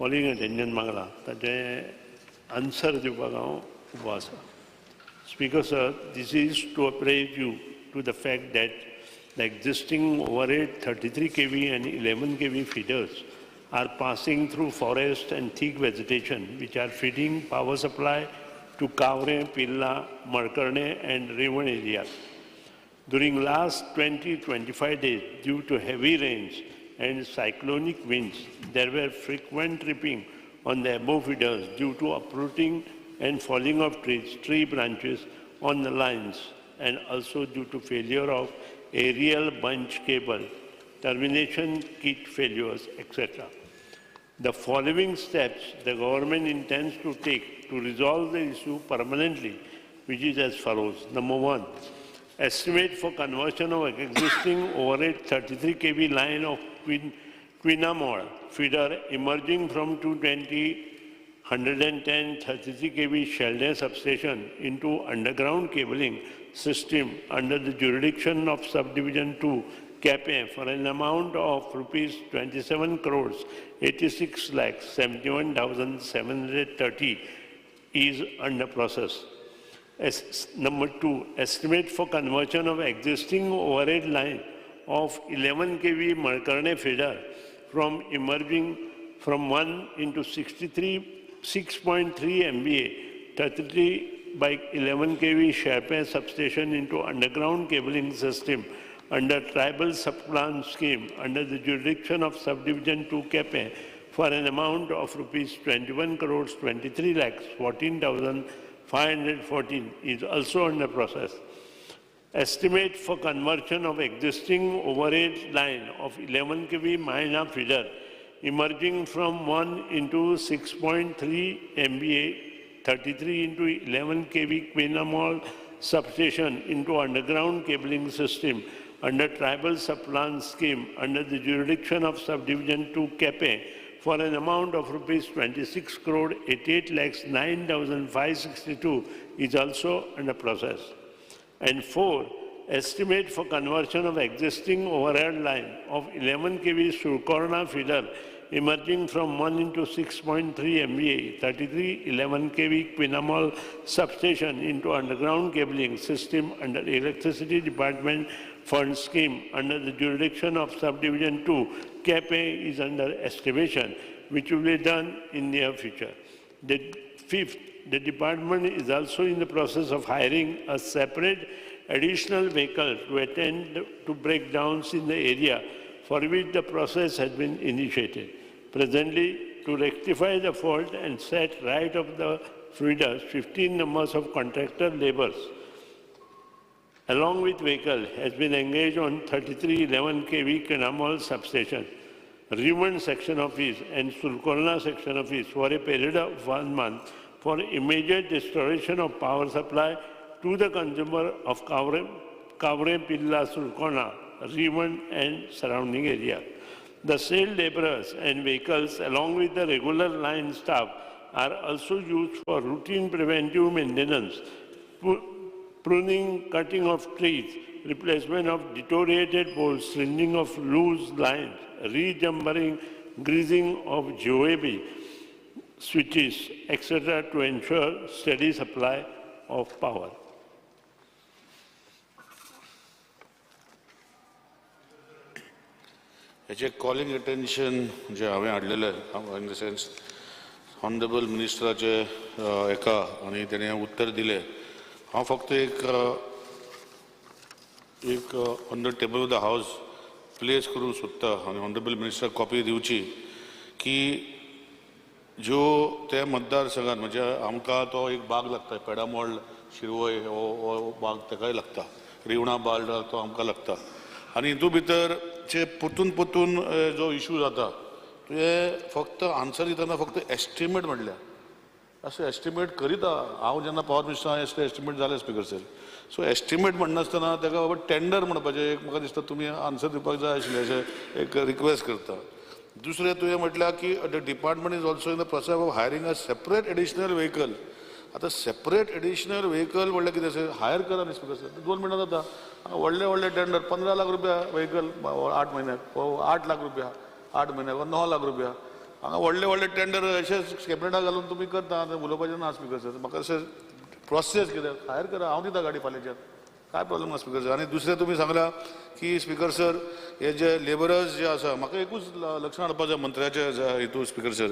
Calling attention मागलां ताचें answer दिवपाक हांव उबो आसा. Speaker sir, this is to apprise you to the fact that the existing overhead 33 kV and 11 kV feeders are passing through forest and thick vegetation which are feeding power supply to Kavre, Pilla, Malkarne and Rivan areas. During last 20-25 days, due to heavy rains and cyclonic winds, there were frequent tripping on the above feeders due to uprooting and falling of trees, tree branches on the lines, and also due to failure of aerial bunch cable, termination kit failures, etc. The following steps the government intends to take to resolve the issue permanently, which is as follows. Number one, estimate for conversion of existing overhead 33 kV line of Quinamol feeder emerging from 220 110 33 kV Sheldon substation into underground cabling system under the jurisdiction of Subdivision 2 Cape for an amount of rupees 27 crores 86 lakhs 71,730 is under process. Number two, estimate for conversion of existing overhead line of 11 kV Malkarne feeder from emerging from 1 into 6.3 MVA 33 by 11 kV Sherpe substation into underground cabling system under tribal subplan scheme under the jurisdiction of Subdivision 2 Cape for an amount of rupees 21 crores 23 lakhs 14,514 is also under process. Estimate for conversion of existing overhead line of 11 kV Maina feeder emerging from 1 into 6.3 MVA 33 into 11 kV Quinamol substation into underground cabling system under tribal subplan scheme under the jurisdiction of Subdivision 2 Cape for an amount of rupees 26 crore 88 lakhs 9,562 is also under process. And four, estimate for conversion of existing overhead line of 11 kV Surkorna feeder emerging from 1 into 6.3 MVA 33 11 kV Quinamol substation into underground cabling system under Electricity Department Fund Scheme under the jurisdiction of Subdivision 2 Cape is under estimation, which will be done in near future. The fifth, the department is also in the process of hiring a separate additional vehicle to attend to breakdowns in the area, for which the process has been initiated. Presently, to rectify the fault and set right of the feeders, 15 numbers of contractor laborers along with vehicle has been engaged on 3311 kV Quinamol substation, Rivan section office and Sulcorna section office for a period of 1 month for immediate restoration of power supply to the consumer of Kavre, Pilla, Sulcorna, Rivan and surrounding area. The sale laborers and vehicles along with the regular line staff are also used for routine preventive maintenance, pruning, cutting of trees, replacement of deteriorated poles, stringing of loose lines, rejumpering, greasing of GOAB switches, etc. to ensure steady supply of power. हेचे calling attention जे हांवें हाडलेलें in the sense honourable मिनिस्टराचे एका आनी तेणें उत्तर दिलें. हांव फक्त एक एक on the table of the house place करूंक सोदता आनी ऑनरेबल मिनिस्टराक कॉपी दिवची की ज्यो ते मतदारसंघात म्हणजे आमकां तो एक बाग लागता, पेडामोळ शिरवय हो बाग ताकाय लागता, रिवणा बाल तो आमकां लागता आनी हितून भितर जे परतून परतून जो इशू जाता तुवें फक्त आन्सर दितना फक्त एस्टिमेट म्हणल्यार अशें एस्टिमेट करीत हांव जेन्ना पावर मिनिस्टर अशें एस्टिमेट जालें स्पिकर सर. सो एस्टिमेट म्हणनासतना ताका बाबा टेंडर म्हणपाचें एक म्हाका दिसता तुमी आन्सर दिवपाक जाय आशिल्लें अशें एक रिक्वेस्ट करता. दुसरें तुवें म्हटल्यार की the department is also in the process of hiring a separate additional vehicle. आतां सेपरेट एडिशनल व्हेकल म्हणल्यार कितें अशें हायर करा न्ही स्पिकर सर, 2 मिनटां जाता. व्हडले व्हडले टेंडर 15 लाख रुपया व्हेकल 8 म्हयन्याक, 8 लाख रुपया 8 म्हयन्याक, 9 लाख रुपया. हांगा व्हडले व्हडले टेंडर अशेच कॅबिनेटाक घालून तुमी करता उलोवपाचें ना स्पीकर सर. म्हाका अशें प्रोसेस कितें हायर करा, हांव दिता गाडी फाल्यांच्यान, काय प्रॉब्लम ना स्पीकर सर. आनी दुसरें तुमी सांगलां की स्पीकर सर हे जे लेबरर्स जे आसा, म्हाका एकूच लक्षां हाडपाक जाय मंत्र्याच्या हितून स्पीकर सर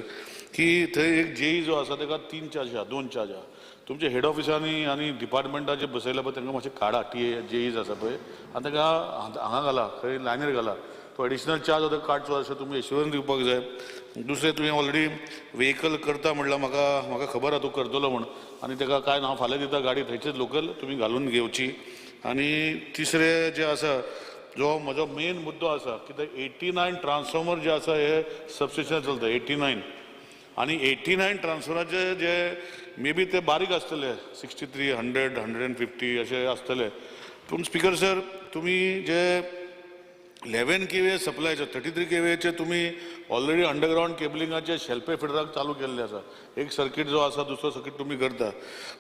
की थंय एक जेई जो आसा ताका 3 चार्ज आहा, 2 चार्ज आहा. तुमचे हेड ऑफिसांनी आनी डिपार्टमेंटाचे बसयला पळय तांकां मातशें काडा, टी ए जेईज आसा पळय आनी ताका हांगा घाला, खंय लायनीर घाला, तो एडिशनल चार्ज आतां काडचो अशें तुमी एश्युरन्स दिवपाक जाय. दुसरें तुवें ऑलरेडी व्हेकल करता म्हणल्यार म्हाका म्हाका खबर आहा तूं करतलो म्हूण, आनी ताका काय ना हांव फाल्यां दिता गाडी थंयचेच लोकल तुमी घालून घेवची. आनी तिसरें जें आसा जो म्हजो मेन मुद्दो आसा की ते 89 ट्रान्सफॉर्मर जे आसा हे सबस्टेशन चलता 89, आनी 89 ट्रान्सफॉर्मराचे जे मे बी ते बारीक आसतले 63, 100, 150 अशे आसतले. पूण स्पीकर सर तुमी जे 11 kVA सप्लायचे 33 kVAचे तुमी ऑलरेडी अंडरग्रावंड केबलिंगाचे शेल्पे फिडराक चालू केल्ले आसा, एक सर्कीट जो आसा दुसरो सर्कीट तुमी करता.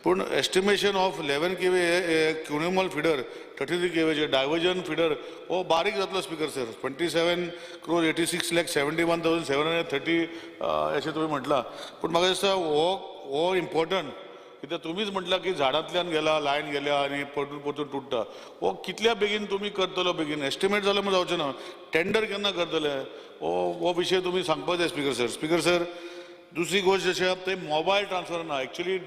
पूण एस्टिमेशन ऑफ 11 kVA क्युनिमल फिडर 33 kVAचे डायवर्जन फिडर हो बारीक जातलो स्पीकर सर. 27 crore 86 lakh 71,730 अशें तुमी म्हटलां. पूण म्हाका दिसता हो हो इम्पॉर्टंट कित्याक तुमीच म्हटलां की झाडांतल्यान गेला लायन गेल्या आनी परतून परतून तुट्टा, हो कितल्या बेगीन तुमी करतलो, बेगीन एस्टिमेट जालें म्हूण जावचें ना, टेंडर केन्ना करतले हो हो विशय तुमी सांगपाक जाय स्पीकर सर. स्पीकर सर दुसरी गोश्ट अशी आहा ते मोबायल ट्रान्सफर ना. एक्चुली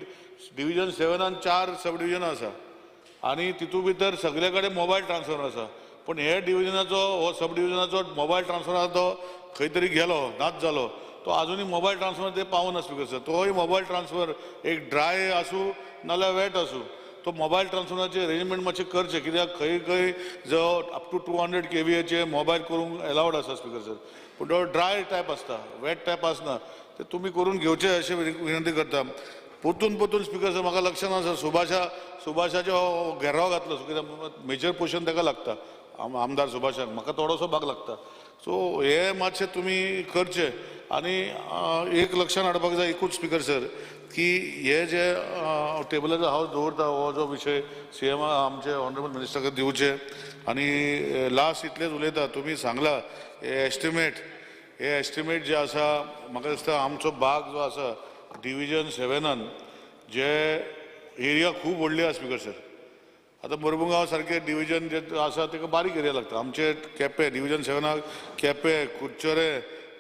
डिविजन 7 4 सब डिविजन आसा आनी तितूंत भितर सगळे कडेन मोबायल ट्रान्सफर आसा, पूण हे डिविजनाचो हो सब डिविजनाचो मोबायल ट्रान्सफर आसा तो खंय तरी गेलो, नाच जालो, तो अजूनही मोबायल ट्रान्सफर ते पावना स्पीकर सर. तोय मोबायल ट्रान्सफर एक ड्राय आसूं नाल्यार वेट आसूं तो मोबायल ट्रान्सफराचे अरेंजमेंट मातशें करचें, कित्याक खंय खंय जो अप टू 200 kVAचे मोबायल करूंक एलावड आसा स्पीकर सर, पूण तो ड्राय टायप आसता, वेट टायप आसना, ते तुमी करून घेवचें अशें विनंती करता. परतून परतून स्पीकर सर म्हाका लक्षांत आसा सुभाषाचो घेराव घातलो कित्याक मेजर पोर्शन ताका लागता, आमदार सुभाषाक, म्हाका थोडोसो भाग लागता. सो हे मातशें तुमी करचें. आनी एक लक्षांत हाडपाक जाय एकूच स्पीकर सर की हे जे टेबलाचो हांव दवरता हो जो विशय सी एम आमचे ऑनरेबल मिनिस्टराक दिवचे. आनी लास्ट इतलेंच उलयता, तुमी सांगला हे एस्टिमेट, हे एस्टिमेट जे आसा म्हाका दिसता आमचो भाग जो आसा डिविजन 7 जे एरिया खूब व्हडली आसा स्पीकर सर. आतां मोरमुगांव सारकें डिविजन जे आसा ताका बारीक एरिया लागता, आमचे केपें डिविजन 7 केपें, कुडचरे,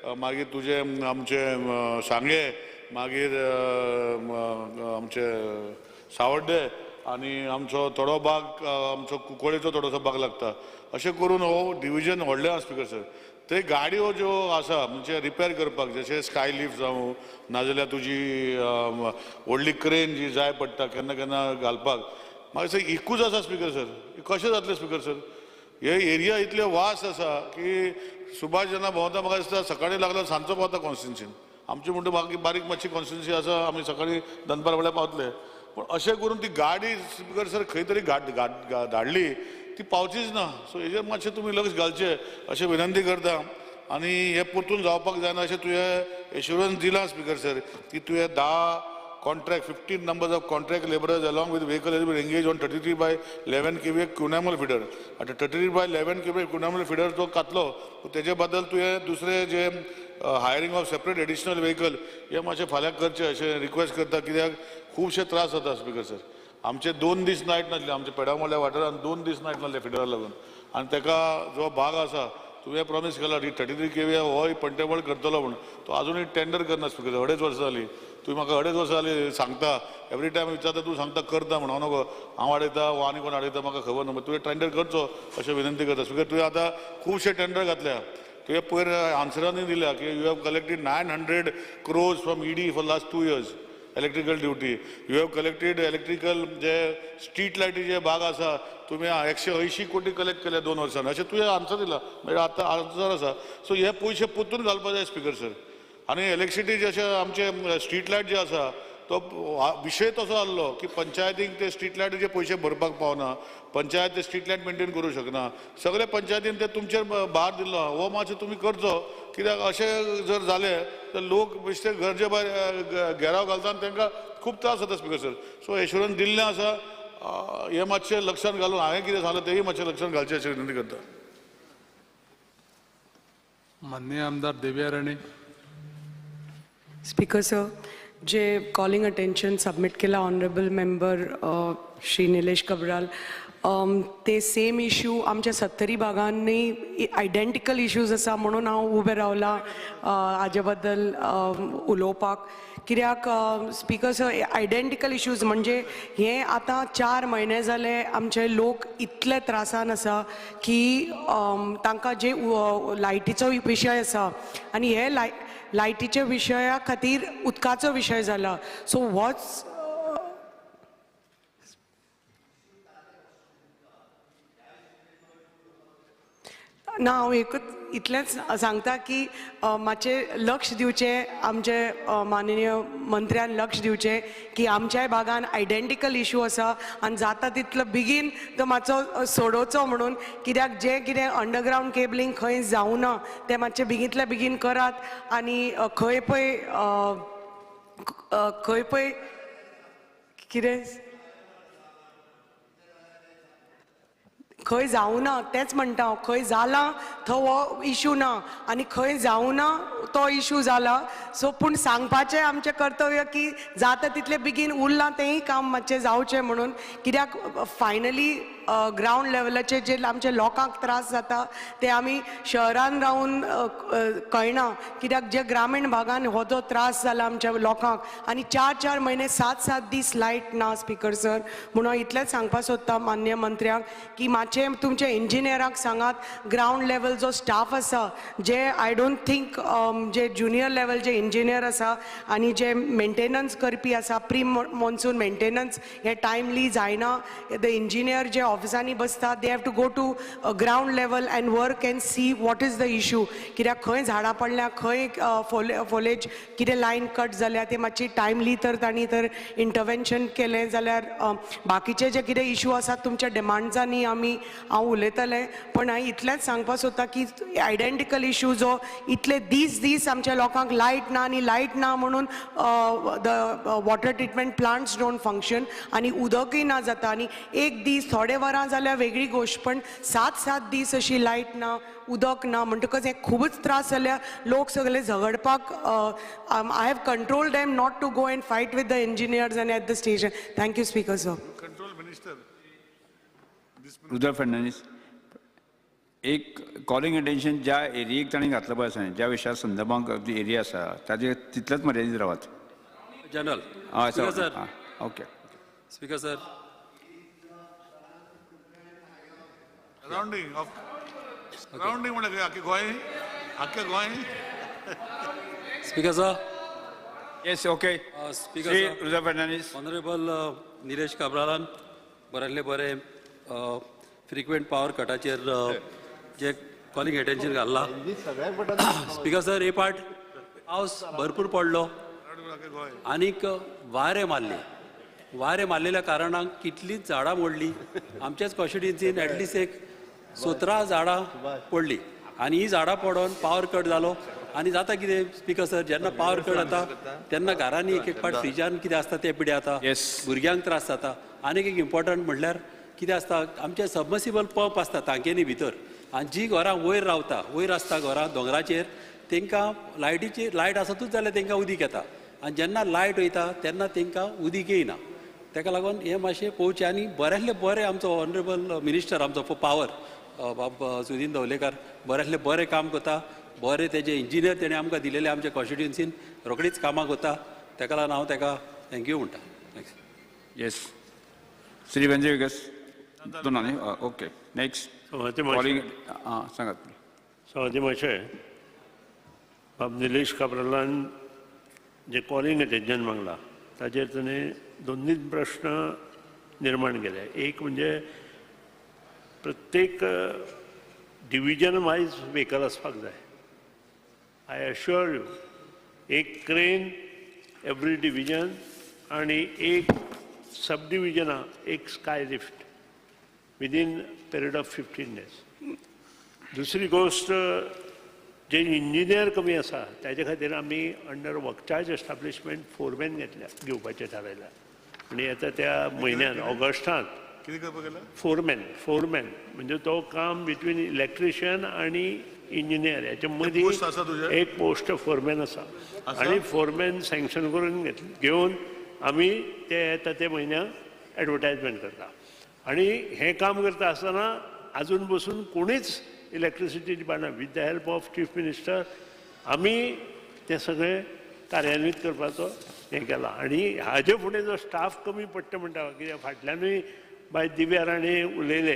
मागीर तुजें आमचें सांगें, मागीर आमचें सावड्डे आनी आमचो थोडो भाग आमचो कुंकळेचो थोडोसो भाग लागता. अशें करून हो डिविजन व्हडलें आसा स्पीकर सर. ते गाडयो ज्यो आसा म्हणजे रिपेर करपाक जशें स्काय लिफ्ट जावं नाजाल्यार तुजी व्हडली क्रेन जी जाय पडटा केन्ना केन्ना घालपाक, म्हाका दिसता एकूच आसा स्पीकर सर. कशें जातलें स्पीकर सर? हे एरिया इतले वास आसा की सुभाष जेन्ना भोंवता म्हाका दिसता सकाळीं लागलो सांजचो पावता कॉन्स्टिट्युन्सीन. आमची म्हणटा बाकी बारीक मातशी कॉन्स्टिट्युन्सी आसा, आमी सकाळीं दनपार वेळार पावतले, पूण अशें करून ती गाडी स्पीकर सर खंय तरी धाडली ती पावचीच ना. सो हेजेर मातशें तुमी लक्ष घालचें अशें विनंती करता. आनी हें परतून जावपाक जायना अशें तुवें एश्युरन्स दिलां स्पीकर सर की तुवें 10 contract, 15 numbers of contract laborers along with vehicle has been engaged on 33/11 kVA Kunamal feeder. आतां 33/11 kVA Kunamal feeder जो घातलो तेजे बद्दल तुवें दुसरे जे hiring of separate additional vehicle हे मातशें फाल्यां करचें अशें रिक्वेस्ट करता, कित्याक खुबशे त्रास जाता स्पीकर सर. आमचे 2 दीस नायट नासले, आमचे पेडामोल्या वाठारांत 2 दीस नायट नासले फिडरा लागून, आनी ताका जो भाग आसा तुवें प्रॉमीस केला 33 kVA होय पंटेबळ करतलो म्हूण, तो आजुनूय टेंडर करना स्पीकर सर. 2.5 वर्सां जालीं तुवें म्हाका 2.5 वर्सां जालीं सांगता, एवरी टायम विचारता तूं सांगता करता म्हूण, हांव नको हांव हाडयता वो आनी कोण हाडयता म्हाका खबर ना, तुवें टेंडर करचो अशें विनंती करता स्पीकर. तुवें आतां खुबशे टेंडर घातल्या, तुवें पयर आन्सरांनी दिल्या की you have collected 900 crores from ED for last 2 years electrical duty, you have collected electrical J street लायटीचे भाग आसा तुमी 180 कोटी कलेक्ट केल्या 2 वर्सांनी अशें तुवें आन्सर दिला, म्हणजे आतां आन्सर आसा. सो हे पयशे परतून घालपाक जाय स्पीकर सर. आनी इलेक्ट्रिसिटी जशें आमचे स्ट्रीट लायट जे आसा तो विशय तसो आहलो की पंचायतीक ते स्ट्रीट लायटीचे पयशे भरपाक पावना, पंचायत ते स्ट्रीट लायट मेंटेन करूं शकना, सगळे पंचायतीन ते तुमचेर भार दिल्लो हो मातसो तुमी करचो, कित्याक अशें जर जालें तर लोक बेश्टे गरजे भायर घेराव घालता आनी तांकां खूब त्रास जाता स्पीकर सर. सो एश्युरन्स दिल्लें आसा हें मातशें लक्षांत घालून हांवें कितें सांगलें तेंय मातशें लक्षांत घालचें अशें विनंती करता. माननीय आमदार देविया राणे. स्पीकर सर, जे कॉलिंग अटेन्शन सबमिट केला ऑनरेबल मेंबर श्री निलेश काब्राल, ते सेम इश्यू आमच्या सत्तरी भागांनी आयडेंटिकल इश्यूज आसा म्हणून हांव उबें रावलां हाजे बद्दल उलोवपाक. कित्याक स्पीकर सर, आयडेंटिकल इश्यूज म्हणजे हे आतां 4 म्हयने जाले आमचे लोक इतले त्रासान आसा की तांकां जे लायटीचो विशय आसा आनी हे लायटीच्या विशया खातीर उदकाचो विशय जाला. सो होच ना, हांव एकूच इतलेंच सांगता की मातशें लक्ष दिवचें आमचे माननीय मंत्र्यान लक्ष दिवचें की आमच्याय भागान आयडेंटिकल इशू आसा आनी जाता तितलो बेगीन तो मातसो सोडोवचो म्हणून. कित्याक जें कितें अंडरग्रावंड केबलिंग खंय जावना तें मातशें बेगींतल्या बेगीन करात आनी खंय पळय खंय पळय कितें खंय जावना तेंच म्हणटा हांव, खंय जालां थंय हो इशू ना आनी खंय जावना तो इशू जाला. सो पूण सांगपाचें आमचें कर्तव्य की जाता तितलें बेगीन उरलां तेंय काम मातशें जावचें म्हणून. कित्याक फायनली ग्रावंड लेवलाचेर जे आमच्या लोकांक त्रास जाता ते आमी शहरान रावन कळना, कित्याक जे ग्रामीण भागान हो जो त्रास जाला आमच्या लोकांक आनी 4-4 म्हयने 7-7 दीस लायट ना स्पीकर सर. म्हणून इतलेंच सांगपाक सोदता मान्य मंत्र्यांक की मातशें तुमच्या इंजिनियरांक सांगात ग्रावंड लेवल जो स्टाफ आसा जे I don't think J junior level J engineer आसा आनी जे मेंटेनन्स करपी आसा प्री मॉन्सून मेंटेनन्स हे टायमली जायना. The engineer जे ऑफिसांनी बसता they have to go to ground level and work and see what is the issue. कित्याक खंय झाडां पडल्या, खंय फोलेज कितें लायन कट जाल्या ते मातशी टायमली तर तांणी तर इंटरवेन्शन केलें जाल्यार बाकीचे जे कितें इशू आसात तुमच्या डिमांड्सांनी आमी हांव उलयतलें. पण हांव इतलेंच सांगपाक सोदता की आयडेंटिकल इशू जो इतले दीस दीस आमच्या लोकांक लायट ना आनी लायट ना म्हणून the water treatment plants don't function आनी उदकूय ना जाता आनी एक दीस थोडे वरां जाल्यार वेगळी गोश्ट, पण 7-7 दीस अशी लायट ना उदक ना म्हणटकच हें खुबूच त्रास जाल्या. लोक सगळे झगडपाक I have control them not to go and fight with the engineers and at the station. Thank you speaker sir. Control minister Rudra Fernandes, एक कॉलिंग अटेन्शन ज्या एरियेक ताणें घातलं पळय आसा, ज्या विशया संदर्भांत जी एरिया आसा ताजे तितलेच मर्यादीत रावात. General sir, okay speaker sir, rounding of rounding म्हणल्यार आख्खे गोंय, आख्खे Goa. Speaker sir. Yes, okay. Speaker Shri sir, Rudra Fernandes. Honourable Nilesh काब्रालान बरेंतले बरें फ्रिक्वेंट पावर कटाचेर जे कॉलिंग अटेन्शन घाल्ला. स्पीकर सर, हे पाट पावस भरपूर पडलो आनीक वारें मारलें. वारें मारलेल्या कारणान कितलींच झाडां मोडली. आमच्याच कॉन्स्टिट्युएन्सीन एटलिस्ट एक 17 झाडां पडली आनी ही झाडां पडोन पावर कट जालो. आनी जाता कितें स्पीकर सर, जेन्ना पावर कट जाता तेन्ना घरांनी एक एक फावट फ्रिजान कितें आसता तें पिड्या जाता, भुरग्यांक त्रास जाता. आनीक एक इम्पॉर्टंट म्हणल्यार कितें आसता, आमचे सबमर्सिबल पंप आसता टांकयांनी भितर आनी जी घरां वयर रावता, वयर आसता घरां दोंगराचेर, तांकां लायटीची लायट आसतूच जाल्यार तांकां उदीक येता आनी जेन्ना लायट वयता तेन्ना तांकां उदीक येयना. ताका लागून हें मातशें पळोवचें. आनी बऱ्यांतलें बरें आमचो ऑनरेबल मिनिस्टर आमचो पावर बाब सुदीन दवलेकर बऱ्यांतलें बरें काम करता. बरें तेजे इंजिनियर तेणें आमकां दिलेले आमच्या कॉन्स्टिट्युएन्सीन रोखडीच कामाक वता. ताका लागून हांव ताका thank you म्हणटा. Thanks. Yes, Shri Venzy Viegas. दोन न्ही, ओके. नेक्स्ट कॉलिंग, आं सांगात. सभापती महाशय, बाब निलेश काब्रालान जे कॉलिंग अटेन्शन मागला ताजेर ताणें 2-3 प्रश्न निर्माण केले. एक म्हणजे प्रत्येक डिविजन वायज व्हेकल आसपाक जाय. I assure you, एक क्रेन एवरी डिविजन आनी एक सब डिविजना एक sky lift within period of 15 days. दुसरी गोश्ट, जे इंजिनियर कमी आसा ताजे खातीर आमी under work charge establishment foreman घेतल्या, घेवपाचें थारायलां आनी आतां त्या म्हयन्यान ऑगस्टांत फोरमॅन म्हणजे तो काम बिटवीन इलेक्ट्रिशियन आनी इंजिनियर हेच्या मदीं एक पोस्ट फोरमॅन आसा आनी फोरमॅन सँक्शन करून घेवन आमी ते येता ते म्हयन्याक एडवर्टायजमेंट करता. आनी हें काम करता आसतना आजून बसून कोणीच electricity department with the help of chief minister आमी तें सगळें कार्यान्वीत करपाचो हें केलां. आनी हाजे फुडें जो स्टाफ कमी पडटा म्हणटा, कित्याक फाटल्यानूय बाय दिव्या राणे उलयले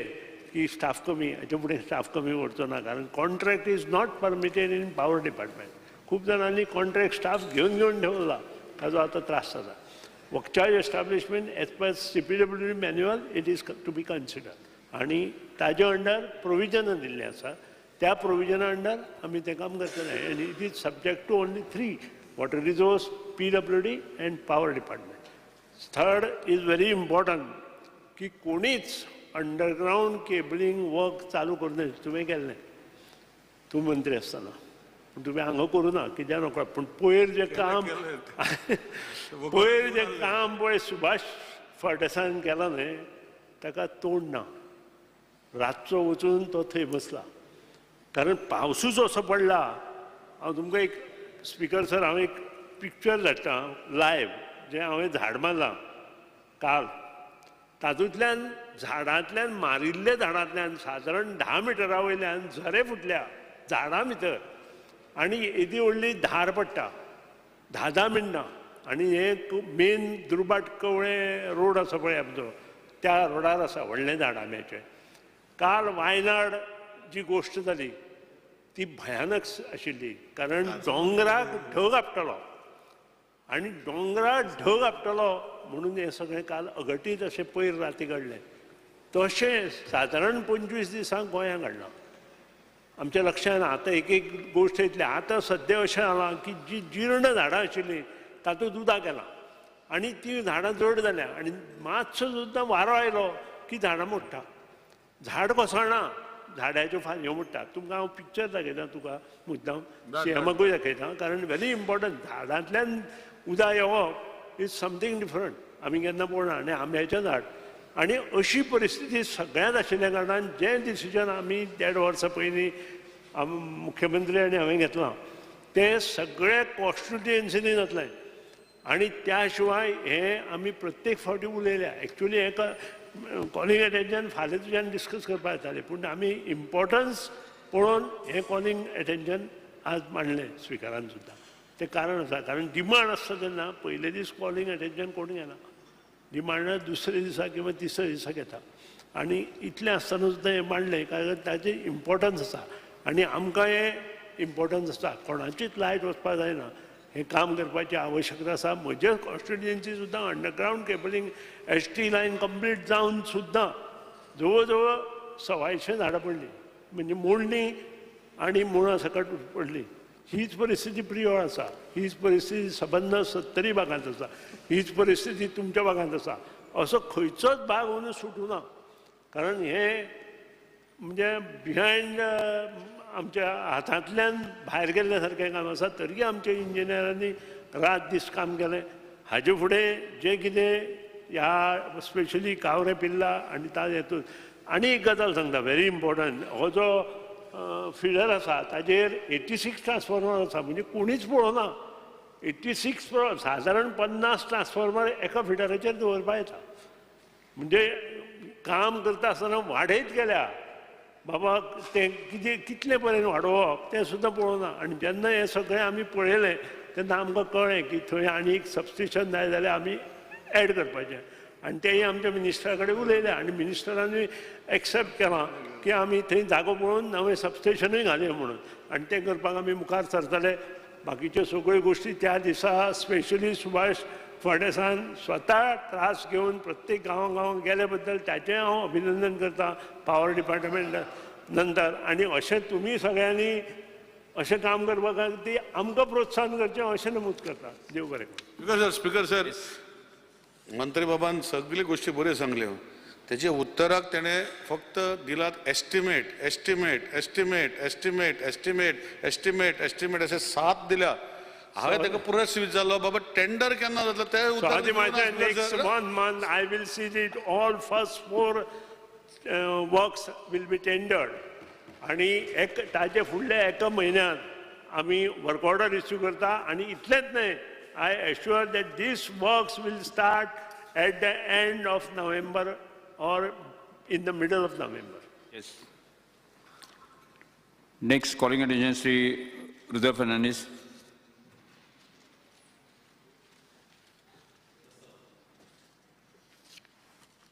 की स्टाफ कमी, हाचे फुडें स्टाफ कमी उरचो ना, कारण contract is not permitted in power department. खूब जाणांनी कॉन्ट्रॅक्ट स्टाफ घेवन घेवन ठेवला, ताजो आतां त्रास जाता. Work charge establishment as per CPWD manual it is to be consider, आनी ताजे अंडर प्रोविजनां दिल्लें आसा, त्या प्रोविजना अंडर आमी तें काम करतले. आनी it is subject to only 3 water resource, PWD and power department. Third is very important की कोणीच अंडरग्रावंड केबलिंग वर्क चालू करूं नये. तुवें केल्लें, तूं मंत्री आसतना, पूण तुवें हांगा करूं ना कित्याक नकळो, पूण पयर जें काम पयर जें काम पळय सुभाष फळदेसायान केलां न्हय, ताका तोंड ना. रातचो वचून तो थंय बसला, कारण पावसूच असो पडला. हांव तुमकां एक स्पिकर सर हांव एक पिक्चर धाडटा लायव, जें हांवें झाड मारलां काल, तातूंतल्यान झाडांतल्यान मारिल्ल्या झाडांतल्यान सादारण 10 मिटरा वयल्यान झरे फुटल्या झाडां भितर, आनी येदी व्हडली धार पडटा 10-10 मिनटां. आनी हे मेन दुर्बाट कवळें रोड आसा पळय आमचो, त्या रोडार आसा व्हडलें झाड आंब्याचें. काल वायनाड जी गोश्ट जाली ती भयानक आशिल्ली, कारण दोंगराक ढग आपटलो आनी दोंगराक ढग आपटलो म्हणून हें सगळें काल अघटीत अशें पयर राती घडलें. तशें सादारण 25 दिसांक गोंयांत घडलां. आमच्या लक्षांत आतां एक एक गोश्ट येतली. आतां सद्या अशें जालां की जी जीर्ण झाडां आशिल्लीं तातूंत उदक गेलां आनी तीं झाडां जड जाल्यां, आनी मातसो सुद्दां वारो आयलो की झाडां मोडटा, झाड कोसळना, झाडाच्यो फांदयो मोडटा. तुमकां हांव पिक्चर दाखयता, तुका मुद्दाम सीएमाकूय दाखयता, कारण व्हेरी इम्पॉर्टंट. झाडांतल्यान उदक येवप is something different, आमी केन्ना पळोवना. आनी आंब्याचें झाड, आनी अशी परिस्थिती सगळ्यांत आशिल्ल्या कारणान जें डिसिजन आमी 1.5 वर्सां पयलीं मुख्यमंत्री आनी हांवें घेतलां तें सगळें कॉन्स्टिट्युएन्सीनी जातलें. आनी त्या शिवाय हें आमी प्रत्येक फावटी उलयल्या. एक्चुली हें कॉलिंग एटेन्शन फाल्यां तुज्यान डिस्कस करपाक येतालें, पूण आमी इम्पॉर्टन्स पळोवन हें कॉलिंग एटेन्शन आज मांडलें स्पिकरान सुद्दां. तें कारण आसा, कारण डिमांड आसता तेन्ना पयले दीस कॉलिंग एटेन्शन कोण घेना, डिमांड दुसऱ्या दिसा किंवा तिसऱ्या दिसा घेता. आनी इतलें आसतना सुद्दां हें मांडलें कारण ताचें इम्पॉर्टन्स आसा, आनी आमकां हें इम्पॉर्टन्स आसा. कोणाचीच लायट वचपाक जायना, हें काम करपाची आवश्यकता आसा. म्हजे कॉन्स्टिट्युएन्सी सुद्दां underground cabling ST line complete जावन सुद्दां जवळ जवळ 125 झाडां पडलीं, म्हणजे मोडलीं आनी मुळां सकट पडलीं. हीच परिस्थिती प्रियोळ आसा, हीच परिस्थिती सबंद 70 भागांत आसा, हीच परिस्थिती तुमच्या भागांत आसा. असो खंयचोच भाग अंदू सुटूं ना, कारण हें म्हणजे बिहायंड आमच्या हातांतल्यान भायर गेल्ल्या सारकें काम आसा. तरी आमच्या इंजिनियरांनी रात दीस काम केलें. हाजे फुडें जें कितें ह्या स्पेशली कावरे पिल्ला आनी ताजे हेतून आनी एक गजाल सांगता व्हेरी इम्पॉर्टंट, हो जो फिडर आसा ताजेर 86 ट्रान्सफॉर्मर आसा, म्हणजे कोणीच पळोवना. 86 सादारण 50 ट्रान्सफॉर्मर एका फिडराचेर दवरपा येता. म्हणजे काम करता आसतना वाडयत गेल्या बाबा, तें कितें कितले पर्यंत वाडोवप तें सुद्दां पळोवना. आनी जेन्ना हें सगळें आमी पळयलें तेन्ना आमकां कळ्ळें की थंय आनी एक सबस्टेशन जाय जाल्यार आमी एड करपाचें, आनी तेंय आमच्या मिनिस्टरा कडेन उलयलें आनी मिनिस्टरानूय एक्सेप्ट केलां की आमी थंय जागो पळोवन नवें सबस्टेशनूय घालया म्हणून, आनी तें करपाक आमी मुखार सरतले. बाकीच्यो सगळ्यो गोश्टी त्या दिसा स्पेशली सुभाष फळदेसायान स्वता त्रास घेवन प्रत्येक गांवां गांवांत गेल्या बद्दल ताचें हांव अभिनंदन करता पावर डिपार्टमेंट नंतर. आनी अशें तुमी सगळ्यांनी अशें काम करपाक ती आमकां प्रोत्साहन करचें अशें नमूद करता. देव बरें करूं. स्पिकर सर, मंत्री बाबान सगळ्यो गोश्टी बऱ्यो सांगल्यो, तेजे उत्तराक तेणें फक्त दिलात estimate estimate estimate estimate estimate estimate estimate अशें 7 दिल्या. हांवें ताका पुराय स्विच जालो बाबा टेंडर केन्ना जातलो तें उत्तर. Next 1 month I will see it all first 4 works will be tendered. आनी एक ताजे फुडल्या एका म्हयन्यांत आमी वर्क ऑर्डर इश्यू करता. आनी इतलेंच न्हय, I assure that this works will start at the end of November or in the middle of November. Yes. Next calling attention Shri Rudra Fernandes.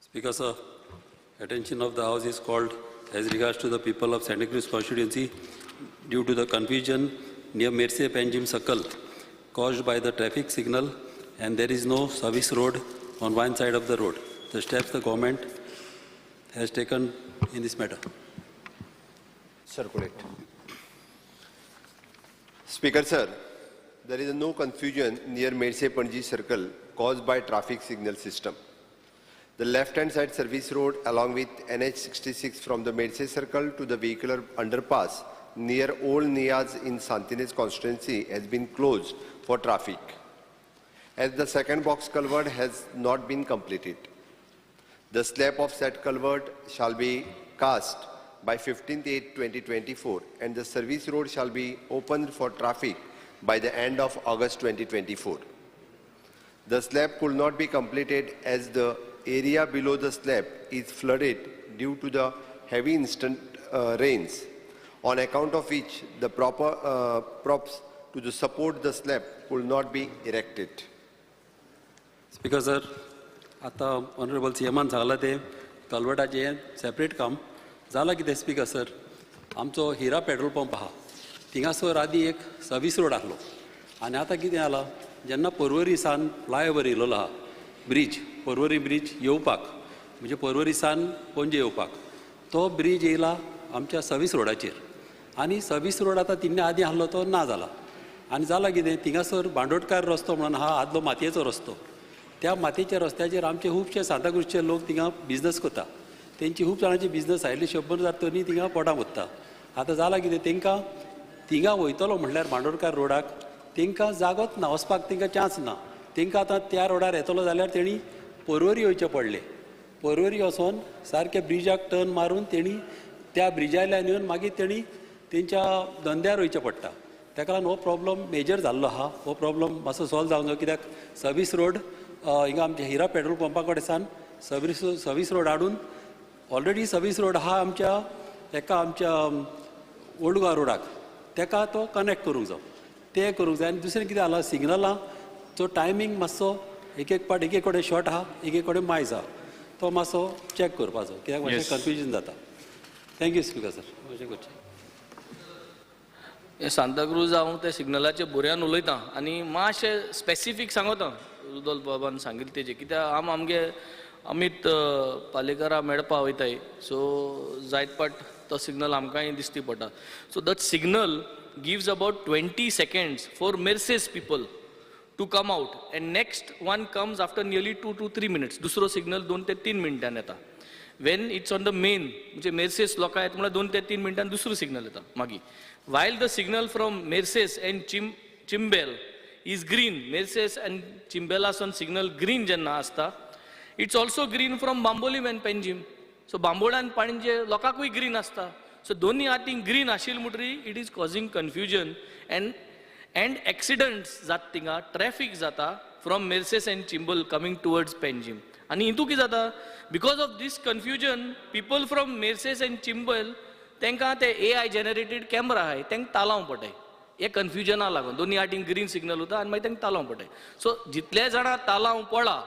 Speaker sir, attention of the House is called as regards to the people of Santa Cruz constituency due to the confusion near Merces Panjim Circle caused by the traffic signal, and there is no service road on one side of the road. The steps the government has taken in this matter. Circulate. Speaker sir, there is no confusion near Merces Panjim Circle caused by traffic signal system. The left-hand side service road along with NH66 from the Merces Circle to the vehicular underpass near Old Niaz in Santinez constituency has been closed for traffic, as the second box culvert has not been completed. The slab of said culvert shall be cast by 15/8/2024 and the service road shall be opened for traffic by the end of August 2024. The slab could not be completed as the area below the slab is flooded due to the heavy instant rains, on account of which the proper props to the support the slab could not be erected. Speaker sir, आतां honourable C एमान सांगलां तें कलवटाचें separate काम जालां कितें. Speaker sir, आमचो हिरा petrol pump आहा थिंगासर आदी एक सर्वीस रोड आसलो आनी आतां कितें जालां, जेन्ना पर्वरी सान फ्लायओवर येयलेलो आहा ब्रीज, पर्वरी ब्रीज येवपाक, म्हणजे पर्वरी सान पणजे येवपाक तो ब्रीज येयला आमच्या सर्वीस रोडाचेर आनी सर्वीस रोड आतां तिन्ने आदीं आसलो तो ना जाला. आनी जाला कितें, थिंगासर बांडोडकार रस्तो म्हणून आहा आदलो मातयेचो रस्तो, त्या मातयेच्या रस्त्याचेर आमचे खुबशे सांताक्रूजचे लोक थिंगा बिजनस करता, तेंची खूब जाणांची बिजनस आयिल्ली 100 हजार तरी थिंगा पोटां वता. आतां जालां कितें, तेंकां थिंगा वयतलो म्हणल्यार बांडोडकार रोडाक तेंकां जागोच ना, वचपाक तेंकां चान्स ना. तेंकां आतां त्या रोडार येतलो जाल्यार तेणी पर्वरी वयचें पडलें. पर्वरी वचोन सारकें ब्रिजाक टर्न मारून तेणी त्या ब्रिजांतल्यान येवन मागीर तेणी तेंच्या धंद्यार वयचें पडटा. ताका लागून हो प्रॉब्लम मेजर जाल्लो आहा. हो प्रॉब्लम मातसो सॉल्व जावंक जाय, कित्याक सर्वीस रोड हिंगा आमच्या हिरा पेट्रोल पंपा कडेन सान सर्वीस रोड हाडून ऑलरेडी सर्वीस रोड आहा आमच्या एका आमच्या ओल्ड गोवा रोडाक, तेका तो कनेक्ट करूंक जाय, तें करूंक जाय. आनी दुसरें कितें जालां, सिग्नलाचो टायमींग मातसो एक एक पाट एक एक कडेन शॉर्ट आहा, एक एक कडेन मायज आहा, तो मातसो चॅक करपाचो, कित्याक मातशें कन्फ्युजन जाता. Thank you speaker sir. अशें करचें. हे सांताक्रूज हांव त्या सिग्नलाचे बऱ्यान उलयतां आनी मातशें स्पेसिफीक सांगता रुदोल्फ बाबान सांगिल्लें तेजें, कित्याक आम आमगे अमीत पालेकरा मेळपा वयताय, सो जायत पाट तो सिग्नल आमकांय दिश्टी पडटा. So that signal gives about 20 seconds for Merces people to come out and next one comes after nearly 2 to 3 minutes. दुसरो सिग्नल 2 ते 3 मिनटान येता. When it's on the main म्हणजे मेर्सेस लोकां येता म्हणल्यार 2 ते 3 मिनटान दुसरो सिग्नल येता मागीर. While the signal from Merces and Chimbel is green, Merces and चिंबेलासून signal green जेन्ना आसता, it's also green from Bambolim and Panjim. So Bambolim आनी पणजे लोकांकूय ग्रीन आसता. सो दोनूय हातीन ग्रीन आशिल्ले म्हणटरी it is causing confusion and accidents जाता थिंगा, ट्रॅफीक जाता from Merces and Chimbel coming towards Panjim. आनी हितू कितें जाता, because of this confusion people from Merces and Chimbel तांकां ते AI generated camera आहाय तांकां तालांव पडटाय. हे कन्फ्युजना लागून दोनूय हातीन ग्रीन सिग्नल उरता आनी मागीर तांकां तालांव पडटाय. सो जितले जाणां तालांव पडला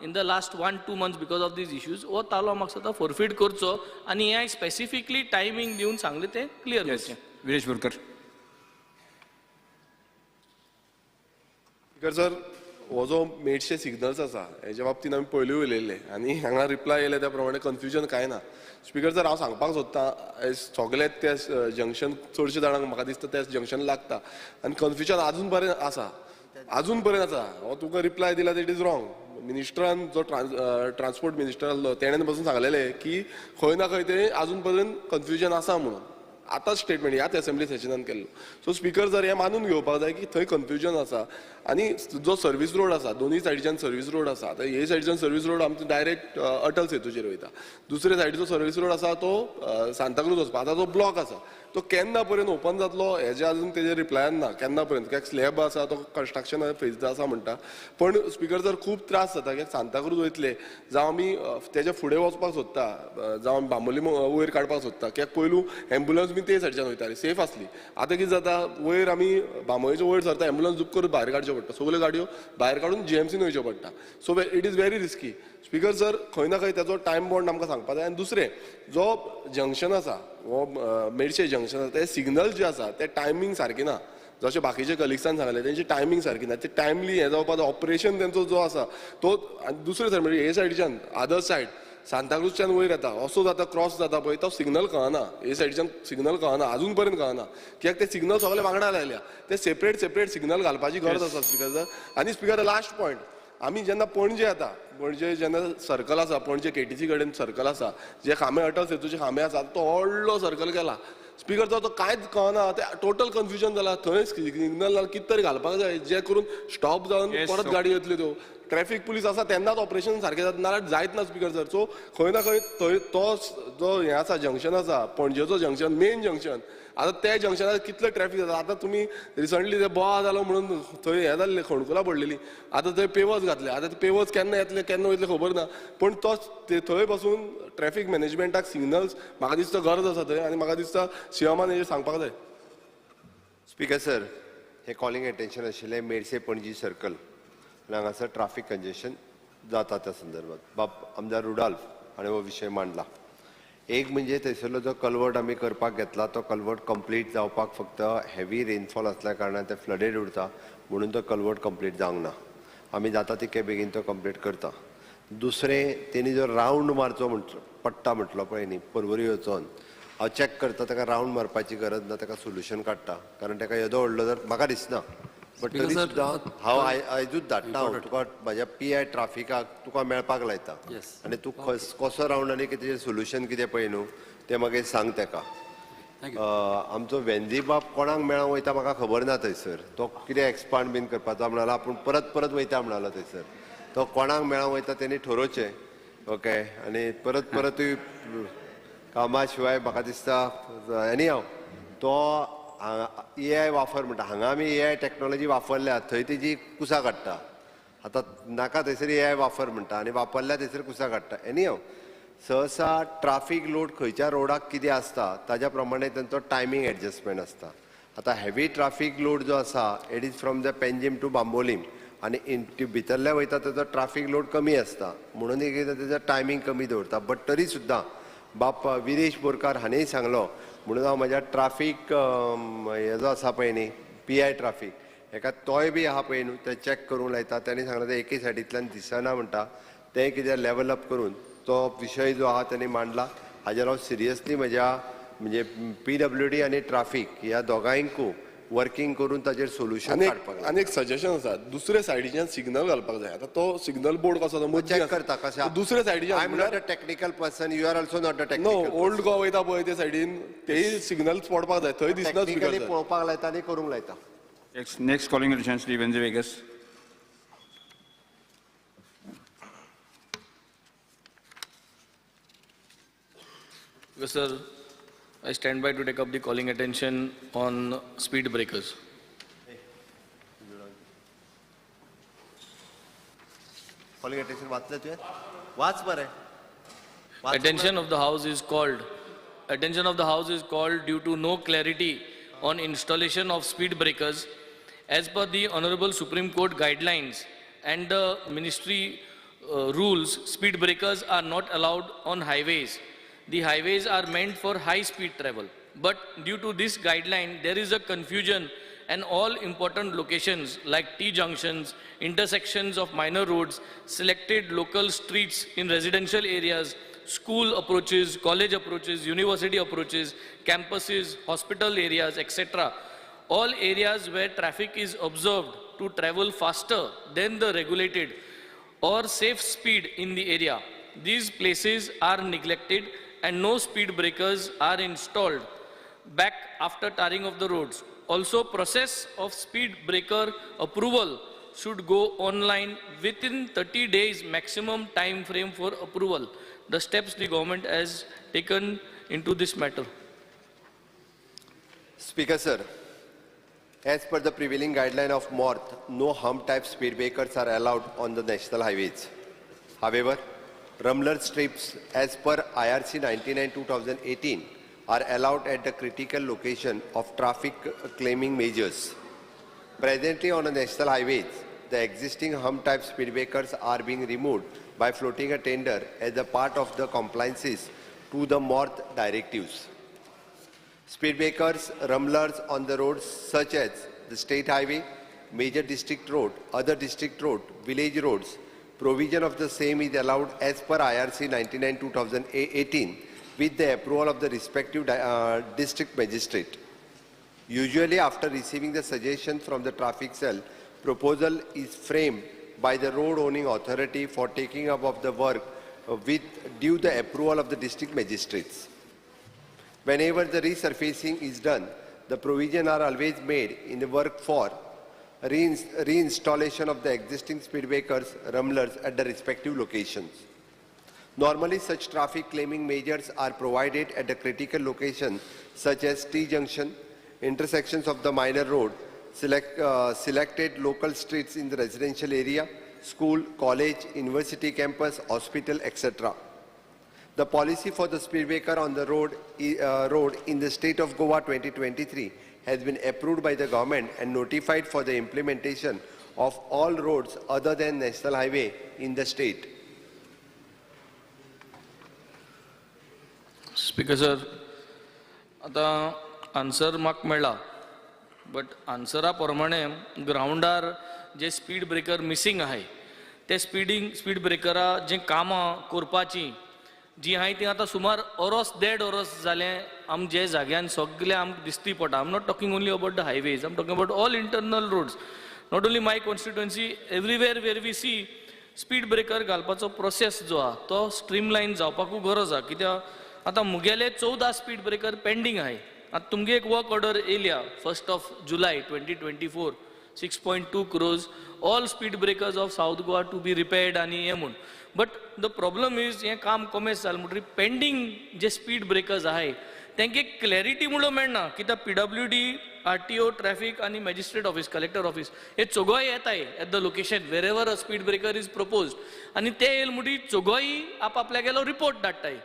in the last 1-2 months because of these issues, हो तालांव म्हाका दिसता फोरफीट करचो आनी AI specifically timing दिवन सांगलें तें क्लियर करचें. विरेश बोरकर. स्पीकर सर, हो जो मेडशे सिग्नल्स आसा हेच्या बाबतींत आमी पयलीं उलयल्ले आनी हांगा रिप्लाय येयले त्या प्रमाणे कन्फ्युजन कांय ना. स्पीकर सर, हांव सांगपाक सोदतां सगळे ते जंक्शन चडशे जाणांक म्हाका दिसता ते जंक्शन लागता आनी कन्फ्युजन आजून पर्यंत आसा, आजून पर्यंत आसा. हो तुका रिप्लाय दिला it is wrong. मिनिस्टरान जो ट्रान्सपोर्ट मिनिस्टर आसलो तेणेन पसून सांगलेलें की खंय ना खंय ते आजून पर्यंत कन्फ्युजन आसा म्हणून. आतांच स्टेटमेंट ह्याच असेंब्ली सेशनान केल्लो. सो स्पीकर सर, हें मानून घेवपाक जाय की थंय कन्फ्युजन आसा आनी जो सर्वीस रोड आसा, दोनूय सायडीच्यान सर्वीस रोड आसा. आतां हे सायडीच्यान सर्वीस रोड आमचो डायरेक्ट अटल सेतूचेर वयता, दुसरे सायडीचो सर्वीस रोड आसा तो सांताक्रूज वचपा. आतां जो ब्लॉक आसा तो केन्ना पर्यंत ओपन जातलो हेजे अजून तेजेर रिप्लायन ना केन्ना पर्यंत, कित्याक स्लॅब आसा तो कन्स्ट्रक्शन फेज आसा म्हणटा. पण स्पीकर सर खूब त्रास जाता कित्याक सांताक्रूज वयतले जावं आमी तेज्या फुडें वचपाक सोदता, जावं आमी बांबोली वयर काडपाक सोदता, कित्याक पयलू एम्बुलन्स बी ते सायडच्यान वयताली, सेफ आसली. आतां कितें जाता, वयर आमी बांबोळेच्या वयर सरता, एम्बुलन्स झूप करून भायर काडच्यो पडटा, सगल्यो गाडयो भायर काडून जीएमसीन वयच्यो पडटा. So it is very risky. Speaker sir, खंय ना खंय तेजो टायम बॉन्ड आमकां सांगपाक जाय. आनी दुसरें जो जंक्शन आसा, हो मेडशे जंक्शन आसा, ते सिग्नल जे आसा ते टायमींग सारकी ना. जशें बाकीचे कलिग्सान सांगलें तेंची टायमींग सारकी ना, ते टायमली हें जावपाक ऑपरेशन तेंचो जो आसा तो. आनी दुसरे सायड म्हणजे हे सायडीच्यान अदर सायड सांताक्रूजच्यान वयर येता असो जाता, क्रॉस जाता पळय, तो सिग्नल कळना, हे सायडीच्यान सिग्नल कळना, अजून पर्यंत कळना, कित्याक ते सिग्नल सगळे वांगडा लायल्या, ते सेपरेट सेपरेट सिग्नल घालपाची गरज आसा स्पीकर सर. आनी स्पीकर लास्ट पॉयंट, आमी जेन्ना पणजे येता, पणजे जेन्ना सर्कल आसा, पणजे केटीसी कडेन सर्कल आसा, जे खांबे अटल सेतूचे खांबे आसा, तो व्हडलो सर्कल केला. स्पीकर तो कांयच कळना, ते टोटल कन्फ्युजन जाला. थंय सिग्नल कितें तरी घालपाक जाय जे करून स्टॉप जावन परत गाडी येतल्यो. त्यो ट्रॅफिक पुलीस आसा तेन्नाच ऑपरेशन सारकें जाता, नाजाल्यार जायत ना स्पीकर सर. सो खंय ना खंय थंय तो जो हें आसा जंक्शन आसा, पणजेचो जंक्शन, मेन जंक्शन, आतां त्या जंक्शनार कितलें ट्रॅफिक जाता. आतां तुमी रिसंटली ते बोवा जालो म्हणून थंय हें जाल्लें, खणकुलां पडलेलीं, आतां थंय पेवर्स घातले, आतां ते पेवर्स केन्ना येतले केन्ना वयतले खबर ना. पूण तो थंय बसून ट्रॅफिक मॅनेजमेंटाक सिग्नल्स म्हाका दिसता गरज आसा थंय, आनी म्हाका दिसता सीएमान हेजेर सांगपाक जाय. स्पीकर सर, हें कॉलिंग एटेन्शन आशिल्लें मेडसे पणजी सर्कल आनी हांगासर ट्राफीक कंजेशन जाता त्या संदर्भात बाब आमदार रुडाल्फ हाणें हो विशय मांडला. एक म्हणजे थंयसरलो जो कलवर्ट आमी करपाक घेतला तो कलवर्ट कंप्लीट जावपाक फक्त हेवी रेनफॉल आसल्या कारणान ते फ्लडेड उरता म्हणून तो कलवर्ट कंप्लीट जावंक ना. आमी जाता तितके बेगीन तो कंप्लीट करता. दुसरें, तेणी जो रावंड मारचो पडटा म्हटलो पळय न्ही, पर्वरी वचोन हांव चॅक करता, ताका रावंड मारपाची गरज ना, ताका सोल्युशन काडटा, कारण ताका येदो व्हडलो जर म्हाका दिसना, बट तरी सुद्दां हांव आयजूच धाडटा, हांव तुका म्हाज्या पी I ट्राफिकाक तुका मेळपाक लायता आनी तूं कसो रावंड आनी कितें सोल्युशन कितें पळय न्हू तें मागीर सांग ताका. आमचो वेंजी बाब कोणाक मेळोंक वयता म्हाका खबर ना थंयसर, तो कितें एक्सपांड बीन करपाचो म्हणालो, आपूण परत परत वयता म्हणालो थंयसर, तो कोणाक मेळोंक वयता तेणी ठरोवचें. ओके, आनी परत परतूय कामा शिवाय म्हाका दिसता एनी हांव तो ए I वापर म्हणटा, हांगा आमी ए I technology वापरल्या थंय तेजी कुसां काडटा. आतां नाका थंयसर ए I वापर म्हणटा आनी वापरल्या थंयसर कुसां काडटा. एनी हांव सहसा ट्राफीक लोड खंयच्या रोडाक कितें आसता ताज्या प्रमाणे तेंचो टायमींग एडजस्टमेंट आसता. आतां हेवी ट्राफीक लोड जो आसा it is from the Panjim to Bambolim आनी भितरल्या वयता तेजो ट्राफीक लोड कमी आसता म्हणून एक एकदां तेजो टायमींग कमी दवरता. बट तरी सुद्दां बाप विरेश बोरकार हाणेंय सांगलो म्हणून हांव म्हाज्या ट्राफीक हे जो आसा पळय न्ही पी I traffic हेका तोय बी आहा पळय न्हू ते चॅक करूंक लायता. तेणी सांगलें ते एके सायडींतल्यान दिसना म्हणटा, तें कितें लेवल अप करून तो विशय जो आहा तेणी मांडला. हाजेर हांव सिरियसली म्हज्या म्हणजे पी डब्ल्यू डी आनी ट्राफीक ह्या दोगांयकू वर्किंग करून ताजेर सोल्युशन काडपाक. आनी एक सजेशन आसा, दुसरे सायडीच्यान सिग्नल घालपाक जाय. आतां तो सिग्नल बोर्ड कसो तो चॅक करता कशें दुसरे सायडीच्यान. I am not a technical person, you are also not a technical. No, old Goa वयता पळय ते सायडीन तेय सिग्नल पडपाक जाय, थंय दिसना. टेक्निकली पळोवपाक लायता आनी करूंक लायता. Next calling attention Shri Venzy Viegas. Sir, I stand by to take up the calling attention on speed breakers. Calling attention वाचले तुवें? वाच बरें. Attention of the house is called. Attention of the house is called due to no clarity on installation of speed breakers as per the Honorable Supreme Court guidelines and the ministry rules. Speed breakers are not allowed on highways. The highways are meant for high-speed travel. But due to this guideline, there is a confusion and all important locations like T-junctions, intersections of minor roads, selected local streets in residential areas, school approaches, college approaches, university approaches, campuses, hospital areas, etc. All areas where traffic is observed to travel faster than the regulated or safe speed in the area. These places are neglected and no speed breakers are installed. back after tarring of the roads. Also, process of speed breaker approval should go online within 30 days maximum time frame for approval. The steps the government has taken into this matter. Speaker sir, as per the prevailing guideline of MoRTH, no hump type speed breakers are allowed on the national highways. However, rumbler strips as per IRC 99-2018 are allowed at the critical location of traffic claiming measures. Presently on the national highways, the existing hump type speed breakers are being removed by floating a tender as a part of the compliances to the MoRTH directives. Speed breakers, rumblers on the roads such as the state highway, major district road, other district road, village roads, provision of the same is allowed as per IRC 99-2018 with the approval of the respective district magistrate. Usually after receiving the suggestion from the traffic cell, proposal is framed by the road owning authority for taking up of the work with due the approval of the district magistrates. Whenever the resurfacing is done, the provision are always made in the work for reinstallation of the existing speed breakers, rumblers at the respective locations. Normally, such traffic claiming measures are provided at the critical location such as T-junction, intersections of the minor road, selected local streets in the residential area, school, college, university campus, hospital, etc. The policy for the speed breaker on the road in the state of Goa 2023 has been approved by the government and notified for the implementation of all roads other than national highway in the state. Speaker sir, आता answer म्हाका मेळ्ळा, but आन्सरा प्रमाणे ग्रावंडार जे speed breaker missing आहाय ते speed ब्रेकरा जे कामां करपाची जी आहाय ती आतां सुमार ओरोस देड ओरोस जालें आमचे जाग्यान सगळे आमकां दिसती पडटा. I am not talking only about the highways, I am talking about all internal roads. Not only my constituency, everywhere where we see speed breaker घालपाचो प्रोसेस जो आहा तो स्ट्रीमलायन जावपाकूय गरज आहा. कित्याक आतां मुगेले 14 स्पीड ब्रेकर पेंडींग आहाय. आतां तुमगे एक वर्क ऑर्डर येयल्या 1 July 2024 6.2 crores all speed breakers of South Goa to be repaired आनी हें म्हूण. बट the problem is हें काम कोमेस जालें म्हणटकीर पेंडींग जे स्पीड ब्रेकर्स आहाय तांकां एक क्लॅरिटी म्हणून मेळना. कित्याक PWD, RTO, traffic आनी मॅजिस्ट्रेट ऑफिस, कलेक्टर ऑफिस हे चोगोय येताय at the location wherever a speed breaker is proposed आनी ते येयले म्हणटकीर चोगोय आपआपल्यागेलो रिपोर्ट धाडटाय.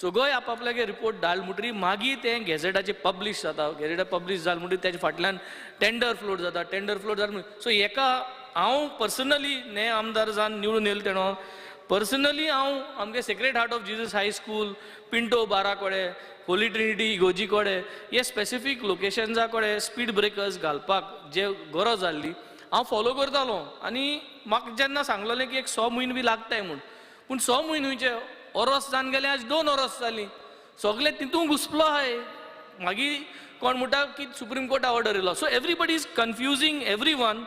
चोगोय आपआपल्यागे रिपोर्ट धाडले म्हणटकीर मागीर तें गॅझेटाचेर पब्लिश जाता. गॅझेटार पब्लिश जालें म्हणटकीर तेजे फाटल्यान टेंडर फ्लोट जाता. टेंडर फ्लोट जालें म्हणटकीर सो हेका हांव पर्सनली ने आमदार जावन निवडून येयलो तेणो पर्सनली हांव आमगे Sacred Heart of Jesus High School, Pinto बारा कडेन, होली ट्रिनिटी इगोजी कडेन हे स्पेसिफीक लोकेशन्सा कडेन स्पीड ब्रेकर्स घालपाक जे गरज जाल्ली हांव फॉलो करतालो. आनी म्हाका जेन्ना सांगलेलें की एक 6 म्हयने बी लागताय म्हूण, पूण 6 म्हयने खंयचे ओरोस जावन गेले, आज 2 ओरोस जालीं, सगळे तितूंत घुसपलो आहाय. मागीर कोण म्हणटा की सुप्रीम कोर्टा ऑर्डर येयलो. So everybody is confusing every one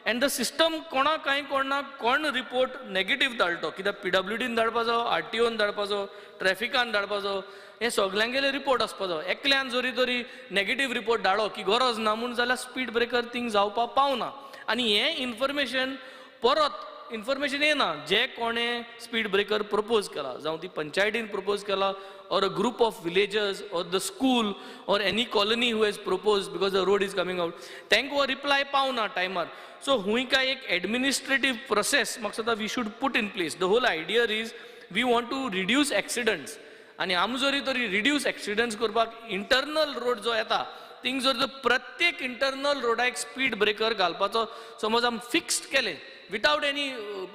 and the system. कोणाक कांय कोणा कोण रिपोर्ट नेगेटीव धाडटो, कित्याक PWDन धाडपाचो, RTOन धाडपाचो, ट्रॅफिकान धाडपाचो, हे सगल्यांगेले रिपोर्ट आसपाचो. एकल्यान जरी तरी नेगेटीव रिपोर्ट धाडलो की गरज ना म्हूण जाल्यार स्पीड ब्रेकर थिंग जावपाक पावना. आनी हें इन्फॉर्मेशन परत इन्फॉर्मेशन येना जे कोणें स्पीड ब्रेकर प्रपोज केला, जावं ती पंचायतीन प्रपोज केला or a group of villagers or the school or any colony who has proposed because the road is coming out, तांकां हो रिप्लाय पावना टायमार. सो हुंय काय एक एडमिनिस्ट्रेटीव प्रोसेस म्हाका दिसता we should put in place. The whole idea is we want to reduce accidents आनी आमी जरी तरी रिड्यूस एक्सिडंट्स करपाक इंटरनल रोड जो येता थिंग जर प्रत्येक इंटरनल रोडाक स्पीड ब्रेकर घालपाचो समज आमी फिक्स्ड केलें without any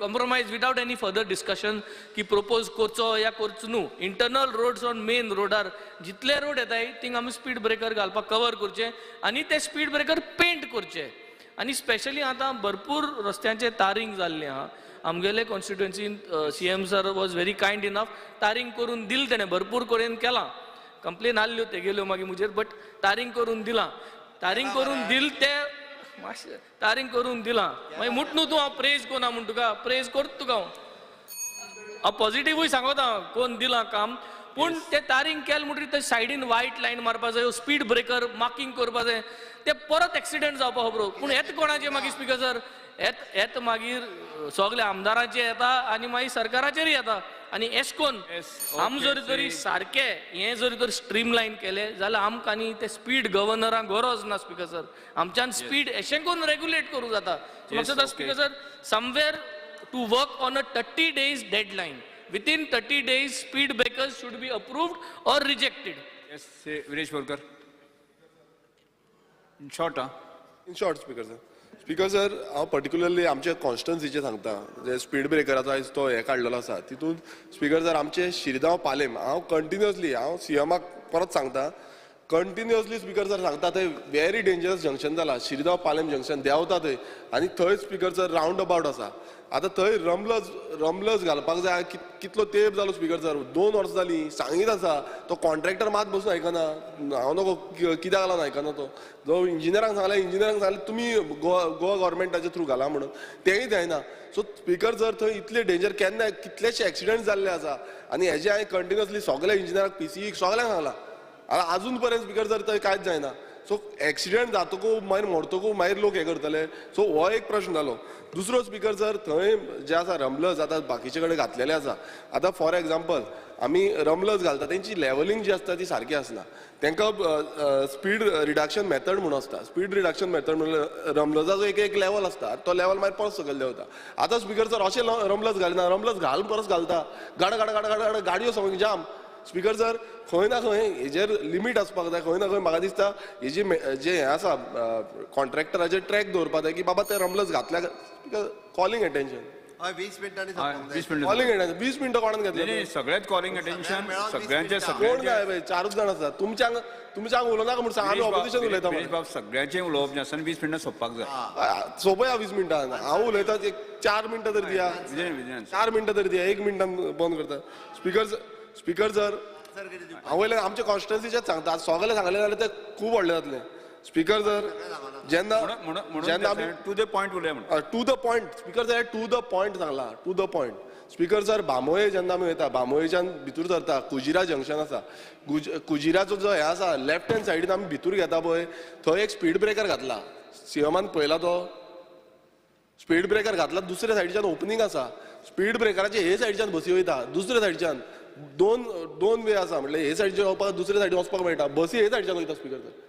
compromise, without any further discussion की प्रपोज करचो या करचो न्हू, इंटरनल रोड्स ऑन मेन रोडार जितले रोड येताय थिंग आमी स्पीड ब्रेकर घालपाक कवर करचे आनी ते स्पीड ब्रेकर पेंट करचे. आनी स्पेशली आतां भरपूर रस्त्यांचे तारींग जाल्लें आहा. आमगेले कॉन्स्टिट्युएन्सीन CM sir was very kind enough tarring करून दिल तेणें, भरपूर कडेन केलां. कंप्लेन आहल्यो तेगेल्यो मागीर म्हजेर, बट तारींग करून दिलां, तारींग करून दिल ते मातशें तारींग करून दिलां. मागीर म्हूट न्हू तूं हांव प्रेज कोना म्हूण तुका प्रेज करता तुका हांव, हांव पॉझिटिवूय सांगता कोण दिलां काम. पूण ते तारींग केले म्हणटकीर ते सायडीन वायट लायन मारपा जाय, स्पीड ब्रेकर मार्किंग करपा जाय, ते परत एक्सिडंट जावपा खबरो. पूण येत कोणाचे मागीर स्पीकर सर, येत मागीर सगळे आमदारांचे येता आनी मागीर सरकाराचेरूय येता. आनी एश कोन आम जरी तरी सारकें हें जरी तर स्ट्रीम लायन केलें जाल्यार आमकां आनी ते स्पीड गव्हर्नरांक गरज ना स्पीकर सर. आमच्यान स्पीड एशें करून रेगुलेट करूं जाता. म्हाका speaker sir somewhere to work on a 30 days deadline. Within 30 days speed breakers should be approved or rejected. Yes, Viresh Borkar. In short. In short speaker sir. Speaker sir, हांव particularly आमच्या कॉन्स्टिट्युन्सीचें सांगता, जे speed ब्रेकराचो आयज तो हें काडलेलो आसा तितून speaker sir आमचे शिरगांव पालेम हांव कंटिन्युअसली हांव सीएमाक परत सांगता, कंटिन्युअसली स्पीकर सर सांगता थंय व्हेरी डेंजरस जंक्शन जाला, शिरगांव पालेम जंक्शन देंवता थंय आनी थंय स्पीकर सर रावंड अबाउट आसा. आतां थंय रमलस घालपाक जाय, कितलो तेंप जालो स्पीकर सर, 2 वर्सां जालीं सांगीत आसा, तो कॉन्ट्रॅक्टर मात बसून आयकना, हांव नको कित्याक लागून आयकना तो, जो इंजिनियरांक सांगलें, इंजिनियरांक सांगलें तुमी गोवा गोवोरमेंटाच्या थ्रू घाला म्हणून, तेंय जायना. सो स्पीकर सर थंय इतले डेंजर केन्ना कितलेशे एक्सिडंट जाल्ले आसा आनी हेजे हांवें कंटिन्युअसली सगळे इंजिनियरांक पीसीईक सगळ्यांक सांगलां, आतां आजून पर्यंत स्पीकर सर थंय कांयच जायना. सो एक्सिडंट जातकू मागीर मरतकू मागीर लोक हें करतले. सो हो एक प्रश्न जालो. दुसरो स्पीकर सर थंय जे आसा रमलस आतां बाकीचे कडेन घातलेले आसा, आतां फॉर एग्जाम्पल आमी रमलस घालता तेंची लेवलिंग जी आसता ती सारकी आसना, तांकां स्पीड रिडक्शन मेथड म्हणून आसता, स्पीड रिडक्शन मेथड म्हणल्यार रमलसाचो एक एक लेवल आसता, तो लेवल मागीर परत सकयल देंवता. आतां स्पीकर सर अशें रमलस घालना, रमलस घालून परत घालता, गाड गाड गाड गाड गाड गाडयो सगळ्यो जाम. स्पीकर सर खंय ना खंय हेजेर लिमीट आसपाक जाय, खंय ना खंय म्हाका दिसता हेजी जे हें आसा कॉन्ट्रॅक्टराचेर ट्रॅक दवरपाक जाय की बाबा ते रमलस घातल्या. Calling attention 20 मिनटांनी कॉलिंग अटेन्शन 20 मिनटां कोणान घेतलें? सगळ्यात कॉलिंग अटेन्शन सगळ्यांचे, कोण जाय 4 जाण आसा, तुमच्या उलोवं नाका म्हूण सांग, आमी ऑपोजिशन उलयता. बाब सगळ्यांचें उलोवप जें आसा 20 मिनटां सोंपपाक जाय. सोंपया 20 मिनटां, हांव उलयता एक 4 मिनटां तरी दिया, 4 मिनटां तरी दिया, 1 मिनटान बंद करता. स्पीकर सर हांव वयल्यान आमच्या कॉन्स्टिट्युन्सीचेच सांगता, सगळें सांगलें जाल्यार तें खूब व्हडलें जातलें. स्पीकर सर जेन्ना जेन्ना आमी टू the point उलया, to the point speaker sir, to the point सांगला, to the point. Speaker sir Bambolim जेन्ना आमी वयता, बांबोळेच्यान भितर सरता, कुजिरा जंक्शन आसा, कुजिराचो जो हें आसा लेफ्ट हँड सायडीन आमी भितर घेता पळय, थंय एक स्पीड ब्रेकर घातला, सीएमान पळयला तो स्पीड ब्रेकर घातला, दुसऱ्या सायडीच्यान ओपनींग आसा, स्पीड ब्रेकराचे हे सायडीच्यान बसी वयता, दुसऱ्या सायडीच्यान दोन वे आसा, म्हणल्यार हे सायडीच्यान वचपाक दुसऱ्या सायडीन वचपाक मेळटा, बसी हे सायडीच्यान वयता. स्पीकर सर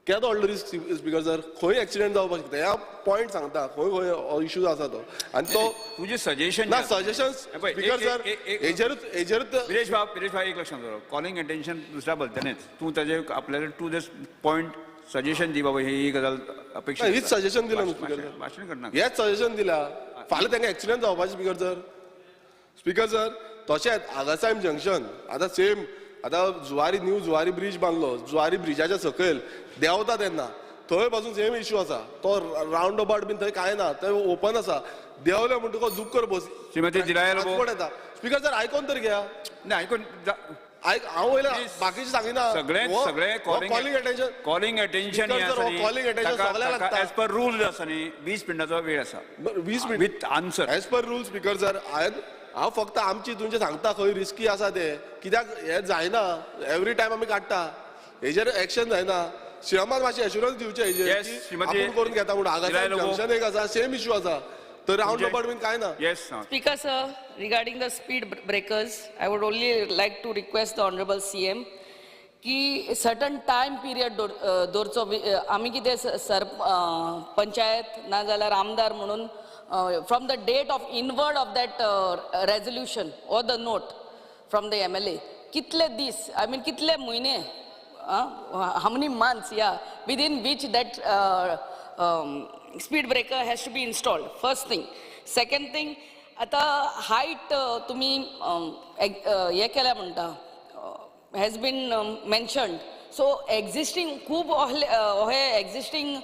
केदो व्हडलो रिस्क स्पीकर सर, खंय एक्सिडंट जावपाक शकता, ह्या पॉयंट सांगता खंय खंय इश्यूज आसा तो. आनी तो तुजें सजेशन ना, सजेशन स्पीकर सर हेजेरूच हेजेरूच. विरेश बाब एक लक्षात दवर, कॉलिंग अटेन्शन दुसऱ्या भलत्यानेच तूं ताजे आपल्याला टू the point suggestion दी बाबा, ही गजाल अपेक्षा हीच सजेशन दिलां स्पीकर सर, भाशण करना हेच सजेशन दिला, फाल्यां तांकां एक्सिडंट जावपाचें स्पीकर सर. स्पीकर सर तशेंच आगासायम जंक्शन आतां सेम, आतां जुवारी न्यू जुवारी ब्रीज बांदलो, जुवारी ब्रिजाच्या सकयल देंवता तेन्ना थंय पासून सेम इश्यू आसा, तो रावंड अबाउट बीन थंय कांय ना, थंय ओपन आसा, देंवले म्हणटकच जुक्कर बस श्रीमती ट्रान्सपोर्ट येता. स्पीकर सर आयकोन तर घेया, ना आयकोन हांव वयल्यान बाकीचे सांगिना, सगळे calling attention, calling attention, calling attention सगळ्यांक लागता. एज पर रूल आसा न्ही 20 मिनटाचो वेळ आसा, 20 minute with answer as per rule. Speaker sir हांव फक्त आमची तुमचें सांगता खंय रिस्की आसा ते, कित्याक हें जायना, एवरी टायम आमी काडटा, हेजेर एक्शन जायना. सीएमान मातशें एश्युरन्स दिवचें हेजेर आपूण करून घेता म्हणून. आगासायब जंक्शन एक आसा, सेम इश्यू आसा, तर रावंड अबाउट बीन कांय ना. Speaker sir, regarding the speed breakers, I would only like to request the honourable CM की सर्टन टायम पिरियड दवरचो. आमी कितें सर पंचायत ना जाल्यार आमदार म्हणून from the date of inward of that resolution or the note from the MLA, कितले दीस, I mean कितले म्हयने, how many months, yeah, within which that speed breaker has to be installed, first thing. Second thing, आता height तुम्ही हे केल्या म्हणटा, has been mentioned. So existing खूब हे existing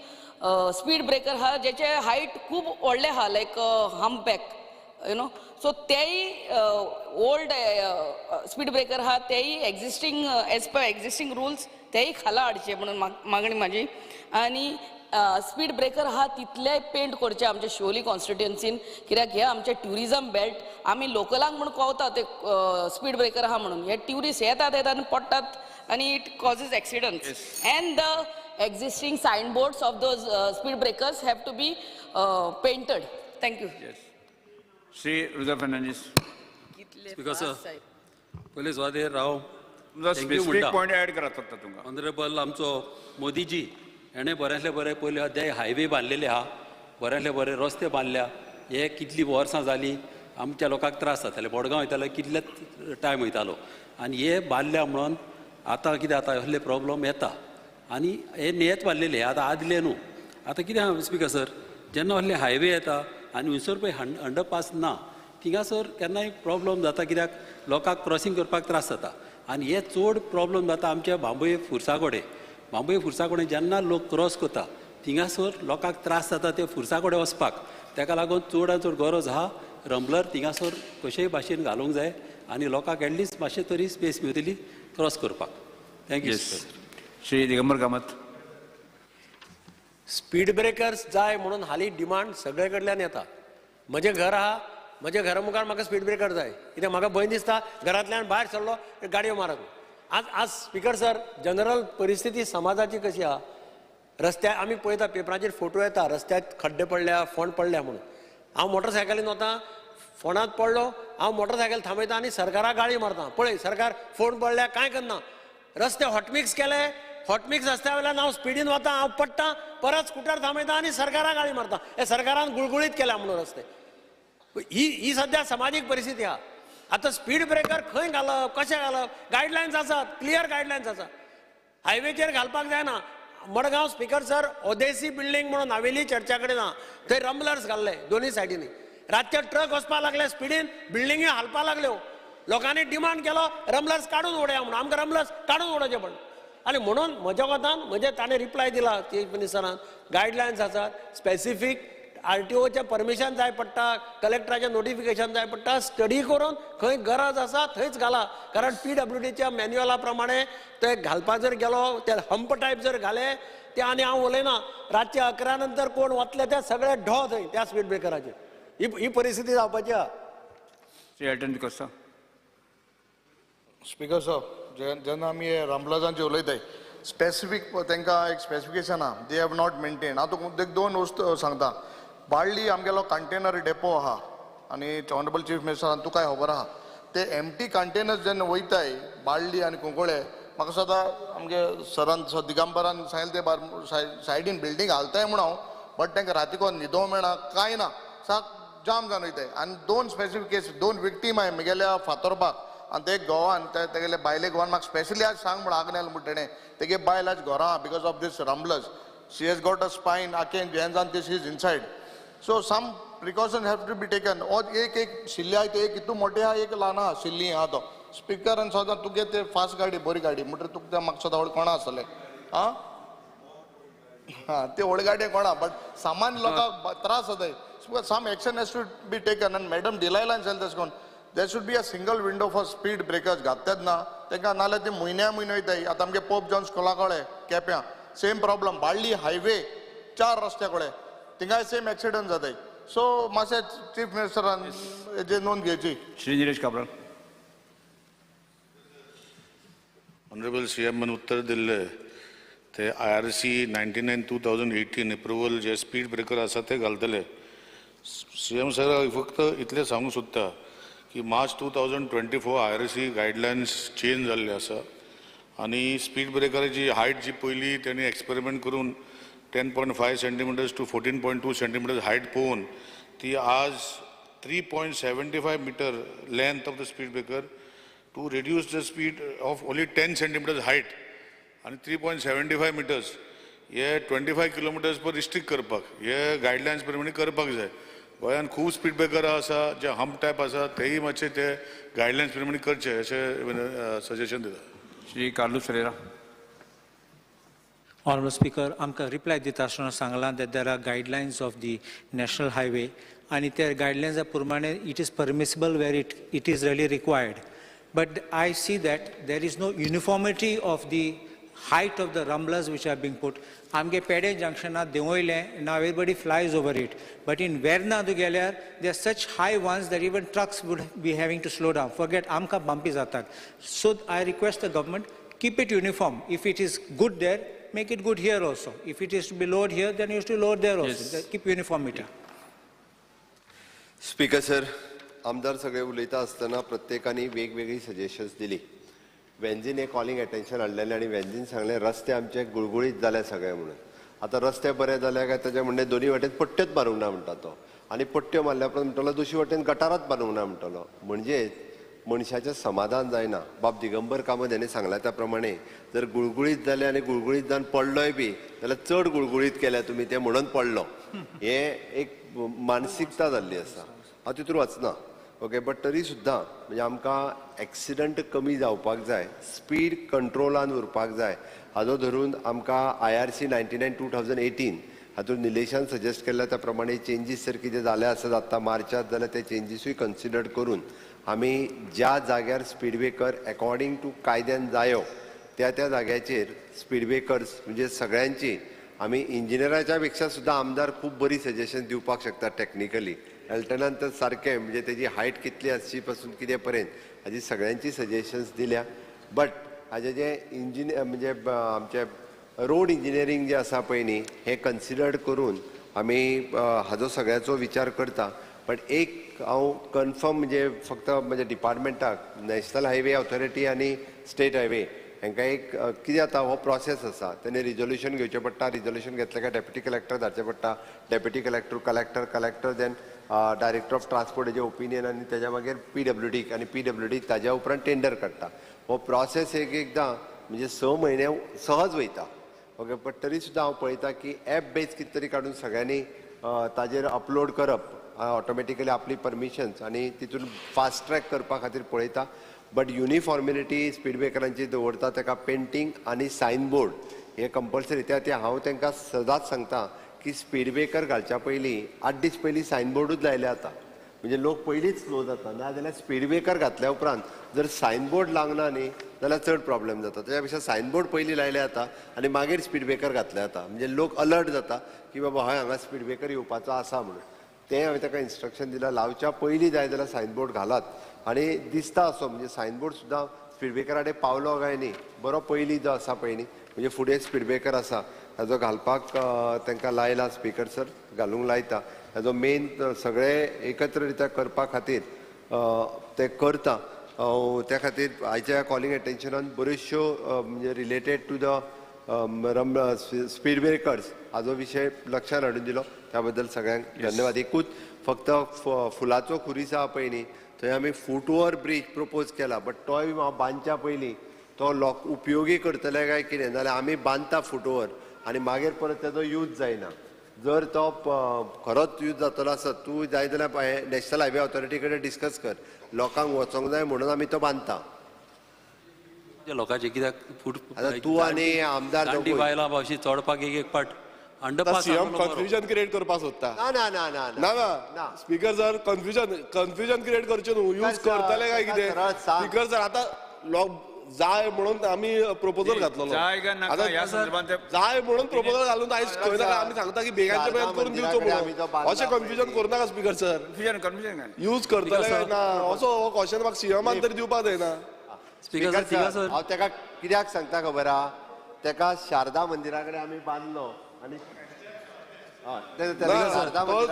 speed breaker हा ज्याचे हायट खूब व्हडले आहा, लायक हम्पबॅक you know, सो तेय ओल्ड स्पीड ब्रेकर आहा तेय existing as per existing rules तेय खाला हाडचे म्हणून मागणी म्हाजी. आनी स्पीड ब्रेकर आहा तितले पेंट करचे आमचे शिवोली कॉन्स्टिट्युएन्सीन, कित्याक हे आमचे ट्युरिजम बेल्ट, आमी लोकलांक म्हूण कळता ते स्पीड ब्रेकर आहा म्हणून. हे ट्युरिस्ट येतात येतात आनी पडटात आनी it causes accidents. And the existing sign boards of those speed breakers have to be painted. Thank you. Shri Rudolf Fernandes. Speaker sir, पयले सुवातेर हांव स्पेसिफीक पॉयंट ऍड करात फक्त तुमकां. ऑनरेबल आमचो मोदीजी हेणें बऱ्यांतले बरें पयले अध्याय हायवे बांदलेले आहा, बऱ्यांतले बरे रस्ते बांदल्या. हे कितली वर्सां जालीं आमच्या लोकांक त्रास जाताले, मडगांव वयताले कितले टायम वयतालो, आनी हे बांदल्या म्हणून आतां कितें जाता असले प्रॉब्लम येता. आनी हे नेत बांदलेले आतां आदले न्हू. आतां कितें आहा स्पिकर सर, जेन्ना असले हायवे येता आनी हुंयसर पळय अंडरपास ना, थिंगासर केन्नाय प्रॉब्लम जाता, कित्याक लोकांक क्रॉसींग करपाक त्रास जाता. आनी हे चड प्रॉब्लम जाता आमच्या बांबोये फुरसाकोडे. बांबोये फुरसाकोडे जेन्ना लोक क्रॉस करता थिंगासर लोकांक त्रास जाता ते फुरसाकोडे वचपाक. ताका लागून चडान चड गरज आहा रंबलर थिंगासर कशेय भाशेन घालूंक जाय आनी लोकांक एटलिस्ट मातशें तरी स्पेस मेळटली क्रॉस करपाक. Thank you. Shri Digambar Kamat. Speed breakers जाय म्हणून हालीं डिमांड सगळे कडल्यान येता. म्हजें घर आहा, म्हज्या घरा मुखार म्हाका स्पीड ब्रेकर जाय, कित्याक म्हाका भंय दिसता घरांतल्यान भायर सरलो गाडयो मारत. आज आज स्पिकर सर, जनरल परिस्थिती समाजाची कशी आहा, रस्त्यार आमी पळयता पेपराचेर फोटो येता रस्त्यार खड्डे पडल्या, फोंड पडल्या म्हणून. हांव मोटरसायकलीन वता, फोंडांत पडलो, हांव मोटरसायकल थांबयता आनी सरकाराक गाळी मारता, पळय सरकार फोंड पडल्या कांय करना, रस्ते हॉटमिक्स केले, हॉटमिक्स रस्त्या वयल्यान हांव स्पिडीन वता, हांव पडटा, परत स्कुटर थांबयता आनी सरकाराक गाळी मारता, हे सरकारान गुळगुळीत केल्या म्हणून रस्ते. ही ही सद्या समाजीक परिस्थिती आहा. आतां स्पीड ब्रेकर खंय घालप, कशें घालप, गायडलायन्स आसात, क्लियर गायडलायन्स आसात, हायवेचेर घालपाक जायना. मडगांव स्पिकर सर, ओदेसी बिल्डींग म्हणून नावेली चर्चा कडेन आहा, थंय रंबलर्स घाल्ले दोनूय सायडींनी. रातचे ट्रक वचपाक लागले स्पिडीन, बिल्डिंग्यो हालपाक लागल्यो, लोकांनी डिमांड केलो रंबलर्स काडून उडया म्हणून, आमकां रंबलर्स काडून उडोवचे पडले. आनी म्हणून म्हज्या कोतान म्हजे ताणें रिप्लाय दिला चीफ मिनिस्टरान, गायडलायन्स आसात, स्पेसिफीक आरटीओचें परमिशन जाय पडटा, कलेक्टराचें नोटिफिकेशन जाय पडटा, स्टडी करून खंय गरज आसा थंयच घाला. कारण पीडब्ल्यूडीच्या मॅन्युअला प्रमाणे ते घालपा जर गेलो, ते हंप टायप जर घाले ते, आनी हांव उलयना, रातचे 11 नंतर कोण वतले ते सगळे ढो थंय त्या स्पीड ब्रेकराचेर. ही परिस्थिती जावपाची आहा. श्री एल्टन डिकोस्ता. स्पिकर सर, जेन्ना आमी रंबलर्सांचे उलयताय, स्पेसिफीक तांकां एक स्पेसिफिकेशन आहा, they have not maintain. हांव तुका दोन वस्तू सांगता. बाळ्ळी आमगेलो कंटेनर डेपो आहा आनी ऑनरेबल चीफ मिनिस्टरान तुकाय खबर आहा, ते एमटी कंटेनर्स जेन्ना वयताय बाळ्ळी आनी कुंकळे, म्हाका सदां आमगे सरान दिगंबरान सांगलें ते सायडीन बिल्डींग घालताय म्हूण हांव, बट तांकां रातीको न्हिदो मेळना कांय ना, साक जाम जावन वयताय. आनी दोन स्पेसिफीक केस, दोन विक्टीम आहाय म्हगेल्या फातोरपाक, आनी ते गोवान तेगेले बायले गोवान म्हाका स्पेशली आज सांग म्हण आग्नेल म्हण तेणें, तेगे बायल आज घरा आहा because of this rumblers, she has got a spine आकेन हें जावन ती she is inside. So some precaution have to be taken. और एक एक शिल्ली आहा ते एक हितू मोठे आहा, एक ल्हान आहा शिल्ली आहा. तो स्पिकरान सदां तुगे ते फास्ट गाडी बरी गाडी म्हणटकीर तुका ते म्हाका सदां वळखना आसलें. आं हां ते व्हड गाडये कोणा, बट सामान्य लोकांक त्रास जाताय. Some action has to be taken. आनी मॅडम डिलायलान सांगलें तशें करून there should be a single window for speed breakers घातलेच ना तांकां, नाल्यार ते म्हयन्या म्हयनो वयताय. आतां आमगे पोप जॉन स्कुला कडेन केप्यां सेम प्रॉब्लम, बाळ्ळी हायवे 4 रस्त्या कडेन थिंगाय सेम एक्सिडंट जाताय. सो मातशें चीफ मिनिस्टरान हेजेर नोंद घेवची. श्री निलेश काब्राल. ऑनरेबल सी एमान उत्तर दिल्लें ते IRC 99/2018 approval जे स्पीड ब्रेकर आसा ते घालतले. सी एम सर फक्त इतलें सांगूंक सोदता की मार्च 2024 IRC guidelines change जाल्ले आसा आनी स्पीड ब्रेकराची हायट जी पयली तेणी एक्सपेरिमेंट करून 10.5 centimetres to 14.2 centimetres height पळोवन ती आज 3.75 metre length of the speed breaker to reduce the speed of only 10 centimetres height आनी 3.75 मिटर्स हे 25 किलोमिटर्स पर रिस्ट्रिक्ट करपाक हे गायडलायन्स प्रमाणे करपाक जाय. गोंयांत खूब स्पीड ब्रेकर आसा जे हम्प टायप आसा तेय मातशे ते गायडलायन्स प्रमाणे करचे अशें सजेशन दिता. Shri Carlos Ferreira. Honourable speaker, आमकां रिप्लाय दिता आसतना सांगलां that there are guidelines of the national highway आनी त्या गायडलायन्सा प्रमाणे it is permissible where it is really required. But I see that there is no uniformity of the height of the rumblers which are being put. आमगे पेडे जंक्शनार देंवयलें, now everybody flies over it. But in Verna तूं गेल्यार there are such high ones that even trucks would be having to slow down. Forget आमकां bumpy जातात. So I request the government, keep it uniform. If it is good there, make it good here also. If it is to be lowered here, then you have to lower there also. Yes. Keep uniformity. Speaker sir, आमदार सगळे उलयता आसतना प्रत्येकानी वेगवेगळी suggestions दिली. वेन्झीन हे calling attention हाडलेलें आनी वेन्झीन सांगलें रस्ते आमचे गुळगुळीत जाले सगळे म्हणून. आतां रस्ते बरे जाले काय ताजें म्हणणें दोनी वाटेन पट्ट्योच मारूंक ना म्हणटा तो, आनी पट्ट्यो मारल्या उपरांत म्हणटलो दुसरी वाटेन गटारात बांदूंक ना म्हणटलो. म्हणजेच मनशाचें समाधान जायना. बाब दिगंबर कामत हेणें सांगलां त्या प्रमाणे जर गुळगुळीत जालें आनी गुळगुळीत जावन पडलोय बी जाल्यार चड गुळगुळीत केल्या तुमी तें म्हणून पडलो, हें एक मानसिकता जाल्ली आसा. हांव तितून वचना, ओके, बट तरी सुद्दां म्हणजे आमकां एक्सिडंट कमी जावपाक जाय, स्पीड कंट्रोलान उरपाक जाय. हाजो धरून आमकां IRC 99/2018 हातूंत निलेशान सजेस्ट केल्ल्या त्या प्रमाणे चेंजीस जर कितें जाले आसत आत्तां मार्चात जाल्यार ते चेंजीसूय कन्सिडर करून आमी ज्या जाग्यार स्पीड ब्रेकर एकॉर्डींग टू कायद्यान जायो त्या त्या जाग्याचेर स्पीड ब्रेकर्स म्हणजे सगळ्यांची आमी इंजिनियराच्या पेक्षा सुद्दां आमदार खूब बरी सजेशन दिवपाक शकता टॅक्निकली. एल्टनान तर सारकें म्हणजे तेजी हायट कितली आसची पासून कितें पर्यंत हाजी सगळ्यांची सजेशन्स दिल्या. बट हाजें जें इंजिनियर म्हणजे आमचें रोड इंजिनियरींग जें आसा पळय न्ही, हें कन्सिडर करून आमी हाजो सगळ्याचो विचार करता. बट एक हांव कन्फर्म म्हणजे फक्त म्हज्या डिपार्टमेंटाक नॅशनल हायवे ऑथॉरिटी आनी स्टेट हायवे हांकां एक कितें जाता हो प्रोसेस आसा, तेणे रिजोल्युशन घेवचें पडटा, रिजोल्युशन घेतलें काय डेप्युटी कलेक्टर धाडचें पडटा, deputy collector collector, collector then director of transport हेजें ओपिनियन आनी तेज्या मागीर PWD आनी PWD ताज्या उपरांत टेंडर काडटा. हो प्रोसेस एक एकदां म्हणजे 6 म्हयने सहज वयता, ओके. बट तरी सुद्दां हांव पळयता की एप बेज कितें तरी काडून सगळ्यांनी ताजेर अपलोड करप ऑटोमॅटिकली आपली परमिशन्स आनी तितून फास्ट ट्रॅक करपा खातीर पळयता. बट युनिफॉर्मिलिटी स्पीड ब्रेकरांची दवरता, ताका पेंटींग आनी सायन बोर्ड हे कंपल्सरी. त्या ते हांव तांकां सदांच सांगता की स्पीड ब्रेकर घालच्या पयलीं 8 दीस पयलीं सायन बोर्डूच लायले जाता, म्हणजे लोक पयलींच स्लो जाता. ना जाल्यार स्पीड ब्रेकर घातल्या उपरांत जर सायन बोर्ड लागना न्ही जाल्यार चड प्रॉब्लेम जाता. त्याच्या पेक्षा सायन बोर्ड पयलीं लायले जाता आनी मागीर स्पीड ब्रेकर घातले जाता, म्हणजे लोक अलर्ट जाता की बाबा हय हांगा स्पीड ब्रेकर येवपाचो आसा म्हणून. तें हांवें ताका इन्स्ट्रक्शन दिलां, लावच्या पयलीं जाय जाल्यार सायन बोर्ड घालात आनी दिसता असो म्हणजे सायन बोर्ड सुद्दां स्पीड ब्रेकरा कडेन पावलो काय न्ही बरो पयलीं जो आसा पळय न्ही म्हणजे फुडें स्पीड ब्रेकर आसा ताजो घालपाक तांकां लायला स्पीकर सर घालूंक लायता. ताजो मेन सगळे एकत्र रित्या करपा खातीर ते करता. त्या खातीर आयच्या कॉलिंग अटेन्शनान बऱ्योचश्यो म्हणजे related to the speed breakers हाजो विशय लक्षात हाडून दिलो, त्या बद्दल सगळ्यांक धन्यवाद. एकूच फक्त फुलाचो खुरीस आहा पळय न्ही थंय आमी फूट ओवर ब्रीज प्रपोज केला, बट तोय बांदच्या पयलीं तो लोक उपयोगी करतले काय कितें, जाल्यार आमी बांदता फूट ओवर आनी मागीर परत तेजो यूज जायना. जर तो खरोच यूज जातलो आसत तूं जाय जाल्यार नॅशनल हायवे ऑथॉरिटी कडेन डिस्कस कर, लोकांक वचोंक जाय म्हणून आमी तो बांदता. लोकांचे कित्याक फूट तूं आनी आमदार बायलां भावशी चडपाक एक एक पाट अंडरपास कन्फ्युजन क्रिएट करपाक सोदता. ना ना ना ना ना स्पीकर सर कन्फ्युजन क्रिएट करचें न्हू, यूज करतले काय कितें. स्पीकर सर आतां लोक जाय म्हणून आमी प्रपोजल घातलो, जाय म्हणून प्रपोजल घालून आयज खंय नाका आमी सांगता की बेगांच्या बेगान करून दिवचो म्हणून, अशें कन्फ्युजन करूं नाका स्पीकर सर. यूज करतले काय ना असो हो क्वेश्चन म्हाका सीएमान तरी दिवपाक जायना. स्पीकर सर हांव तेका कित्याक सांगता खबर आहा, तेका शारदा मंदिरा कडेन आमी बांदलो आनी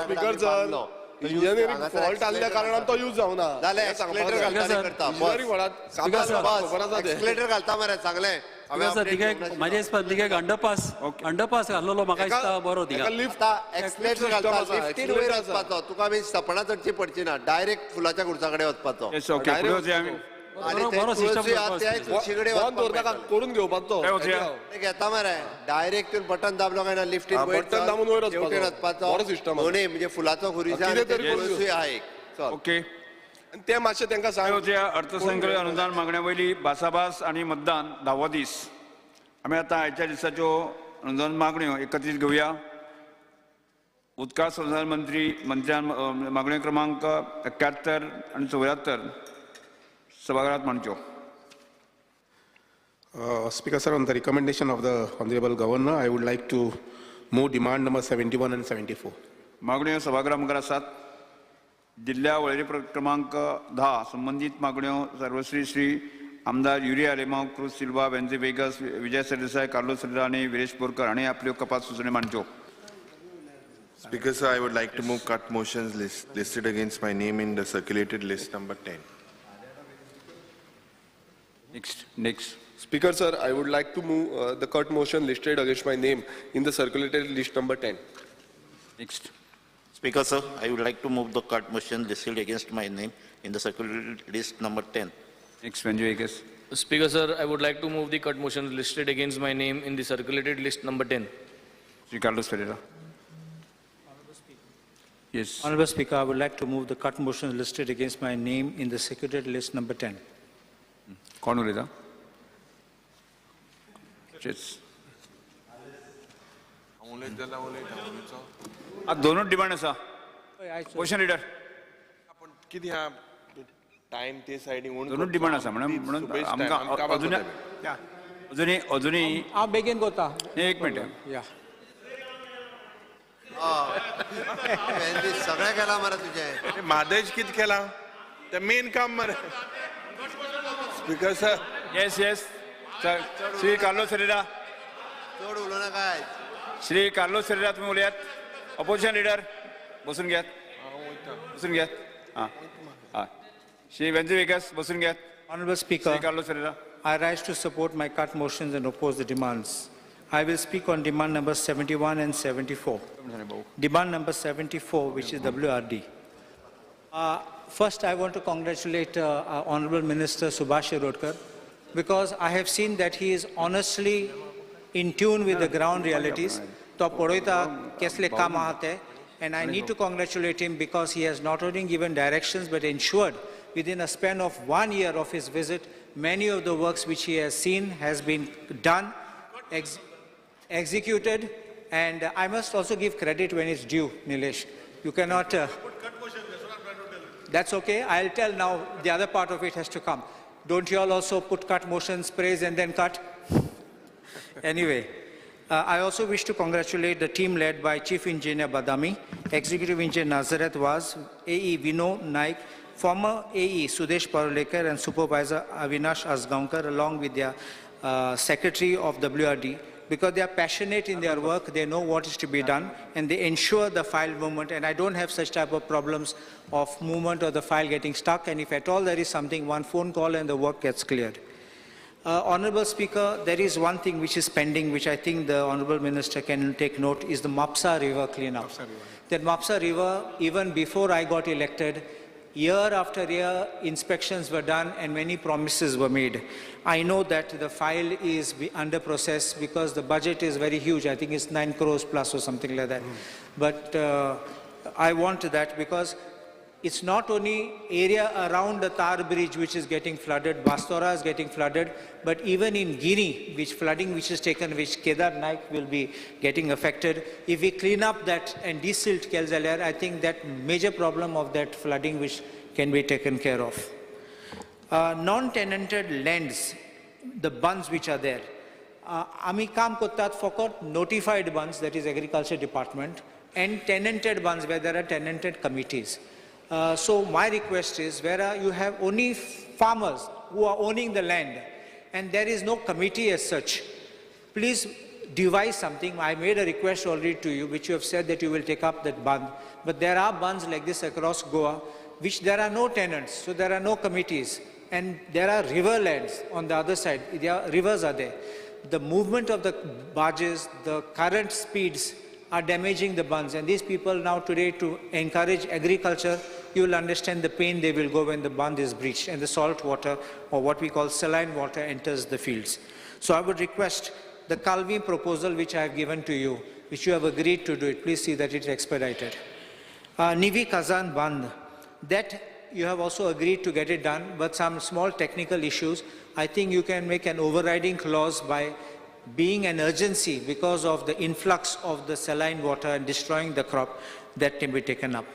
स्पीकर सर engineering fault आसल्या कारणान तो यूज जावना. जालें एक्सलेटर घालता मरे सांगलें. म्हाज्या हिसपान तिका एक अंडरपास अंडरपास घातलेलो म्हाका दिसता बरो. तिका एक्सलेटर घालता लिफ्टीन वयर वचपाचो, तुका आमी सपणां चडची पडची ना, डायरेक्ट फुलाच्या खुर्सा कडेन वचपाचो. करून घेवपाचो घेता मरे डायरेक्ट बटन दाबलो काय ना लिफ्टीन बटन दाबून वयर वचपाचो सिस्टम म्हणजे फुलाचो खुरीस आहा एक. ओके ते मातशें तांकां सांग. अर्थसंकल्प अनुदान मागण्या वयली भासाभास आनी मतदान 10वो दीस. आमी आतां आयच्या दिसाच्यो अनुदान मागण्यो एकत्रीत घेवया. उदका संसाधन मंत्री मंत्र्यान मागण्यो क्रमांक 71 आनी 74 सभाघरात मांडच्यो. Speaker sir, on the recommendation of the Honorable Governor, I would like to move demand number 71 and 74. मागण्यो सभागृहा मुखार आसात. दिल्ल्या वळेरी क्रमांक 10 संबंदीत मागण्यो सर्वश्री श्री आमदार युरी आलेमाव, क्रूज सिल्वा, वेंझी वेगस, विजय सरदेसाय, कार्लोस सरेरा आनी विरेश बोरकर हांणी आपल्यो कपात सुचोवण्यो मांडच्यो. Speaker sir, I would like to move cut motions listed against my name in the circulated list number 10. Next. Speaker sir, I would like to move the cut motion listed against my name in the circulated list number 10. Next. Speaker sir, I would like to move the cut motion listed against my name in the circulated list number 10. Next, Venjo Vegas. Speaker sir, I would like to move the cut motion listed against my name in the circulated list number 10. Sri Carlos Ferreira. Yes. Honorable Speaker, I would like to move the cut motion listed against my name in the circulated list number 10. Koण उलयता? Yes. दोनूच demand आसा. Question leader. कितें आहा time ते सायडीन दोनूच demand आसा म्हणून आमकां अजुनूय अजुनूय हांव बेगीन कोता. एक मिनट. या. सगळें केलां मरे तुजें. म्हादेश कितें केलां तें मेन काम मरे. Speaker sir. Yes yes. Shri Carlos Ferreira. चड उलोवं नाका. श्री कार्लोस फेरेरा तुमी उलयात. अपोजिशन लिडर बसून घेयात. बसून घेयात. आं आं. श्री वेंझी वेगस बसून घेयात. Honorable Speaker, Shri Carlos Ferreira. I rise to support my cut motions and oppose the demands. I will speak on demand number 71 and 74. Demand number 74, which is WRD. First, I want to congratulate our Honorable Minister Subhash Shirodkar, because I have seen that he is honestly in tune with the ground realities. To पळयता कसले काम आहा ते, and I need to congratulate him because he has not only given directions but ensured within a span of 1 year of his visit, many of the works which he has seen has been done, executed, and I must also give credit when it's due, Nilesh. You cannot... that's okay. I'll tell now. The other part of it has to come. Don't you all also put cut motions, praise, and then cut? Anyway, I also wish to congratulate the team led by Chief Engineer Badami, Executive Engineer Nazareth Vaz, AE Vino Naik, former AE Sudesh Parulekar, and Supervisor Avinash Asgaonkar, along with their Secretary of WRD, because they are passionate in their work, they know what is to be done, and they ensure the file movement. And I don't have such type of problems of movement or the file getting stuck, and if at all there is something, one phone call and the work gets cleared. Honorable Speaker, there is one thing which is pending, which I think the Honorable Minister can take note, is the Mapsa River cleanup. That Mapsa River, even before I got elected, year after year, inspections were done and many promises were made. I know that the file is under process because the budget is very huge. I think it's 9 crores plus or something like that. But I want that because it's not only area around the Tar Bridge which is getting flooded, Bastora is getting flooded, but even in Guinea, which flooding which is taken, which Kedar Naik will be getting affected. If we clean up that and desilt Kelzaler, I think that major problem of that flooding which can be taken care of. Non-tenanted lands, the bunds which are there. Ami kaam kortat fokot notified bunds, that is Agriculture Department, and tenanted bunds where there are tenanted committees. So my request is, where you have only farmers who are owning the land and there is no committee as such, please devise something. I made a request already to you, which you have said that you will take up that bund. But there are bunds like this across Goa, which there are no tenants, so there are no committees. And there are river lands on the other side. There are, rivers are there. The movement of the barges, the current speeds are damaging the bunds. And these people now today, to encourage agriculture, you will understand the pain they will go when the bund is breached and the salt water, or what we call saline water, enters the fields. So I would request the Calvi proposal which I have given to you, which you have agreed to do it, please see that it's expedited. Nivi Kazan Band, that you have also agreed to get it done, but some small technical issues. I think you can make an overriding clause by being an urgency because of the influx of the saline water and destroying the crop, that can be taken up.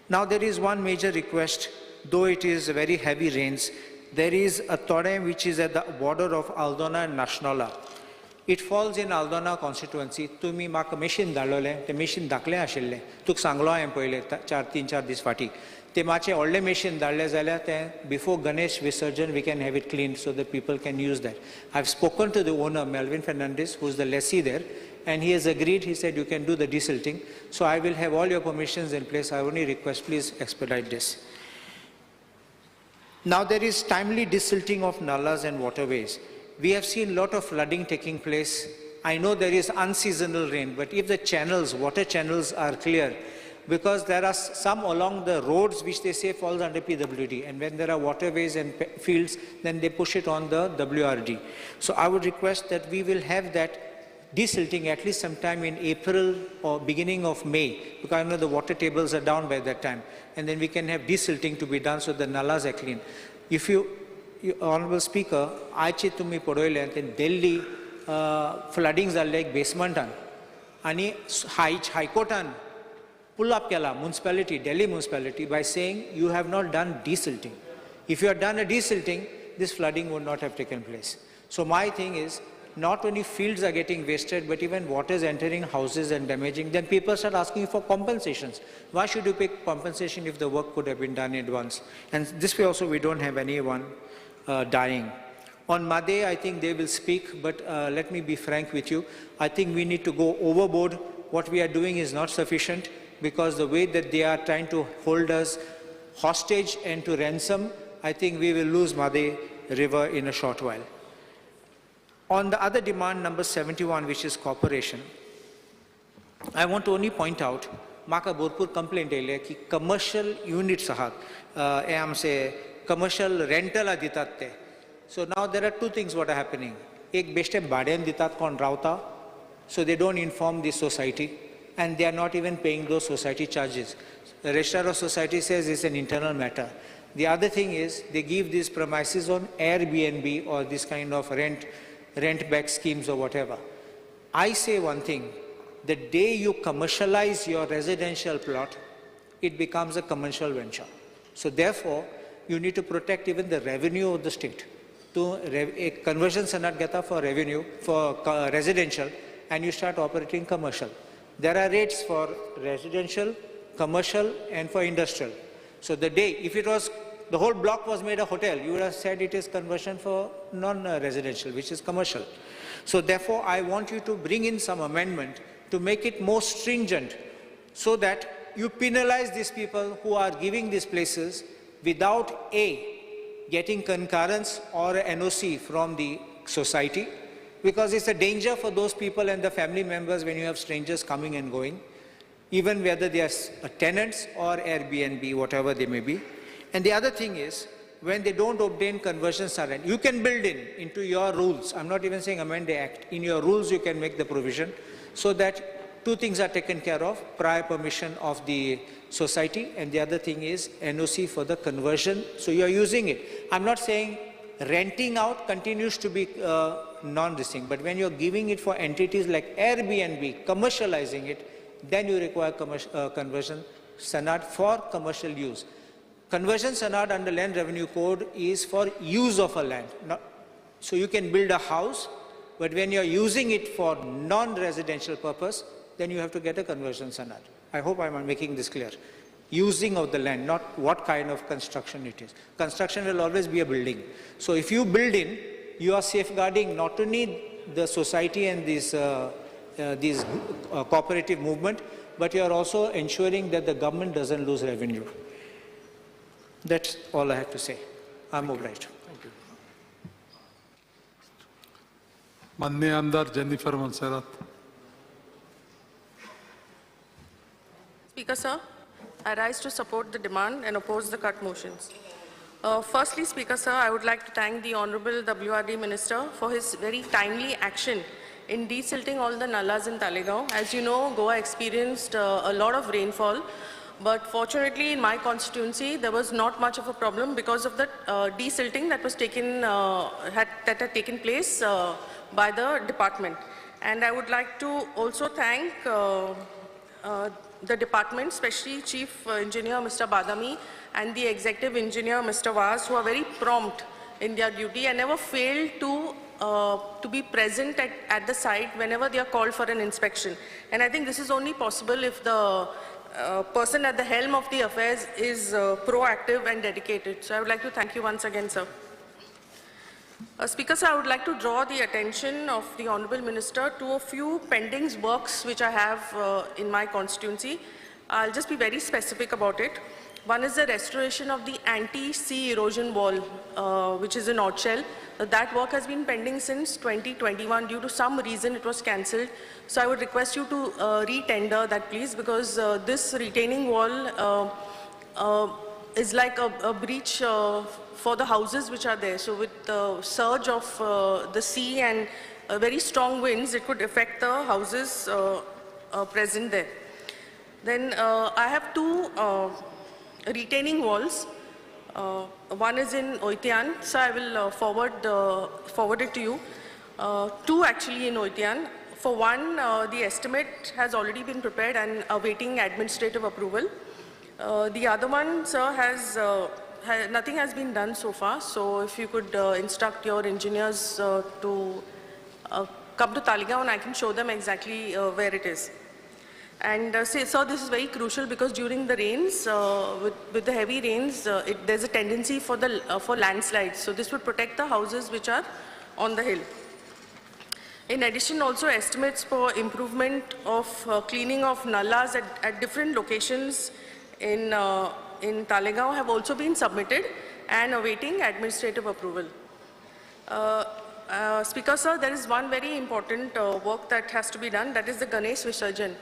Now there is one major request, though it is very heavy rains, There is a Tore which is at the border of Aldona and Nashnola. It falls in Aldona constituency. तुमी म्हाका machine धाडलेलें, तें machine धाकलें आशिल्लें, तुका सांगलो हांवें पयलें 3-4 दीस फाटीं. ते मातशें व्हडलें मशीन धाडलें जाल्यार तें before Ganesh Visarjan we can have it clean so the people can use that. I have spoken to the owner Melvin Fernandes, who is the lessee there, and he has agreed. He said you can do the desilting. So I will have all your permissions in place. I only request, please expedite this. Now there is timely desilting of nalas and waterways. We have seen a lot of flooding taking place. I know there is unseasonal rain, but if the channels, water channels are clear, because there are some along the roads which they say falls under PWD, and when there are waterways and fields, then they push it on the WRD. So I would request that we will have that desilting at least sometime in April or beginning of May, because I know the water tables are down by that time, and then we can have desilting to be done so the nalas are clean. If you, Honorable Speaker, आयचे तुमी पळयलें ते दिल्ली flooding जाल्लें एक बेसमंटान आनी हायकोर्टान pull up केला municipality, Delhi municipality, by saying you have not done desilting. If you had done a desilting, this flooding would not have taken place. So my thing is, not only fields are getting wasted, but even water is entering houses and damaging. Then people start asking for compensations. Why should you pay compensation if the work could have been done in advance? And this way also we don't have anyone dying. On Made, I think they will speak, but let me be frank with you. I think we need to go overboard. What we are doing is not sufficient, because the way that they are trying to hold us hostage and to ransom, I think we will lose Made River in a short while. On the other demand, number 71, which is corporation, I want to only point out, म्हाका भरपूर complaint येयले की commercial units आहात, हे आमचे commercial रेंटला दितात ते. So now there are two things what are happening. एक बेश्टे भाड्यान दितात कोण रावता, so they don't inform the society and they are not even paying those society charges. The registrar of society says it's an internal matter. The other thing is they give these premises on Airbnb or this kind of rent back schemes or whatever. I say one thing, the day you commercialize your residential plot, it becomes a commercial venture. So therefore, you need to protect even the revenue of the state. To a conversion sanad geta for revenue, for residential, and you start operating commercial. There are rates for residential, commercial, and for industrial. So the day, if it was, the whole block was made a hotel, you would have said it is conversion for non-residential, which is commercial. So therefore, I want you to bring in some amendment to make it more stringent so that you penalize these people who are giving these places without A, getting concurrence or NOC from the society, because it's a danger for those people and the family members when you have strangers coming and going, even whether they are tenants or Airbnb, whatever they may be. And the other thing is, when they don't obtain conversion sanad, you can build in into your rules. I'm not even saying amend the act. In your rules, you can make the provision so that two things are taken care of: prior permission of the society, and the other thing is NOC for the conversion. So you're using it. I'm not saying renting out continues to be non-distinct, but when you're giving it for entities like Airbnb, commercializing it, then you require conversion sanad for commercial use. Conversion sanad under Land Revenue Code is for use of a land. Not, so you can build a house, but when you're using it for non-residential purpose, then you have to get a conversion sanad. I hope I'm making this clear. Using of the land, not what kind of construction it is. Construction will always be a building. So if you build in, you are safeguarding not only the society and this, cooperative movement, but you are also ensuring that the government doesn't lose revenue. That's all I have to say. I'm obliged. Thank you. माननीय आमदार Jennifer Monserrate. Speaker, sir, I rise to support the demand and oppose the cut motions. Firstly, Speaker, sir, I would like to thank the Honorable WRD Minister for his very timely action in desilting all the nalas in Talegaon. As you know, Goa experienced a lot of rainfall, but fortunately in my constituency there was not much of a problem because of the desilting that was taken, that had taken place by the department. And I would like to also thank the department, especially Chief Engineer Mr. Badami and the Executive Engineer Mr. Vaz, who are very prompt in their duty and never fail to be present at the site whenever they are called for an inspection. And I think this is only possible if the person at the helm of the affairs is proactive and dedicated. So I would like to thank you once again, sir. Speaker, sir, I would like to draw the attention of the Honorable Minister to a few pending works which I have in my constituency. I'll just be very specific about it. One is the restoration of the anti-sea erosion wall, which is in Orchel. That work has been pending since 2021. Due to some reason, it was cancelled. So I would request you to re-tender that, please, because this retaining wall is like a breach for the houses which are there. So with the surge of the sea and very strong winds, it could affect the houses present there. Then I have two retaining walls. One is in Oitian, so I will forward it to you. Two actually in Oitian. For one, the estimate has already been prepared and awaiting administrative approval. The other one, sir, has nothing has been done so far. So if you could instruct your engineers to come to Taleigao, I can show them exactly where it is. And sir, this is very crucial because during the rains, with the heavy rains, there's a tendency for the for landslides. So this would protect the houses which are on the hill. In addition, also estimates for improvement of cleaning of nallas at different locations in Taleigao have also been submitted and awaiting administrative approval. Speaker, sir, there is one very important work that has to be done, that is the Ganesh Visarjan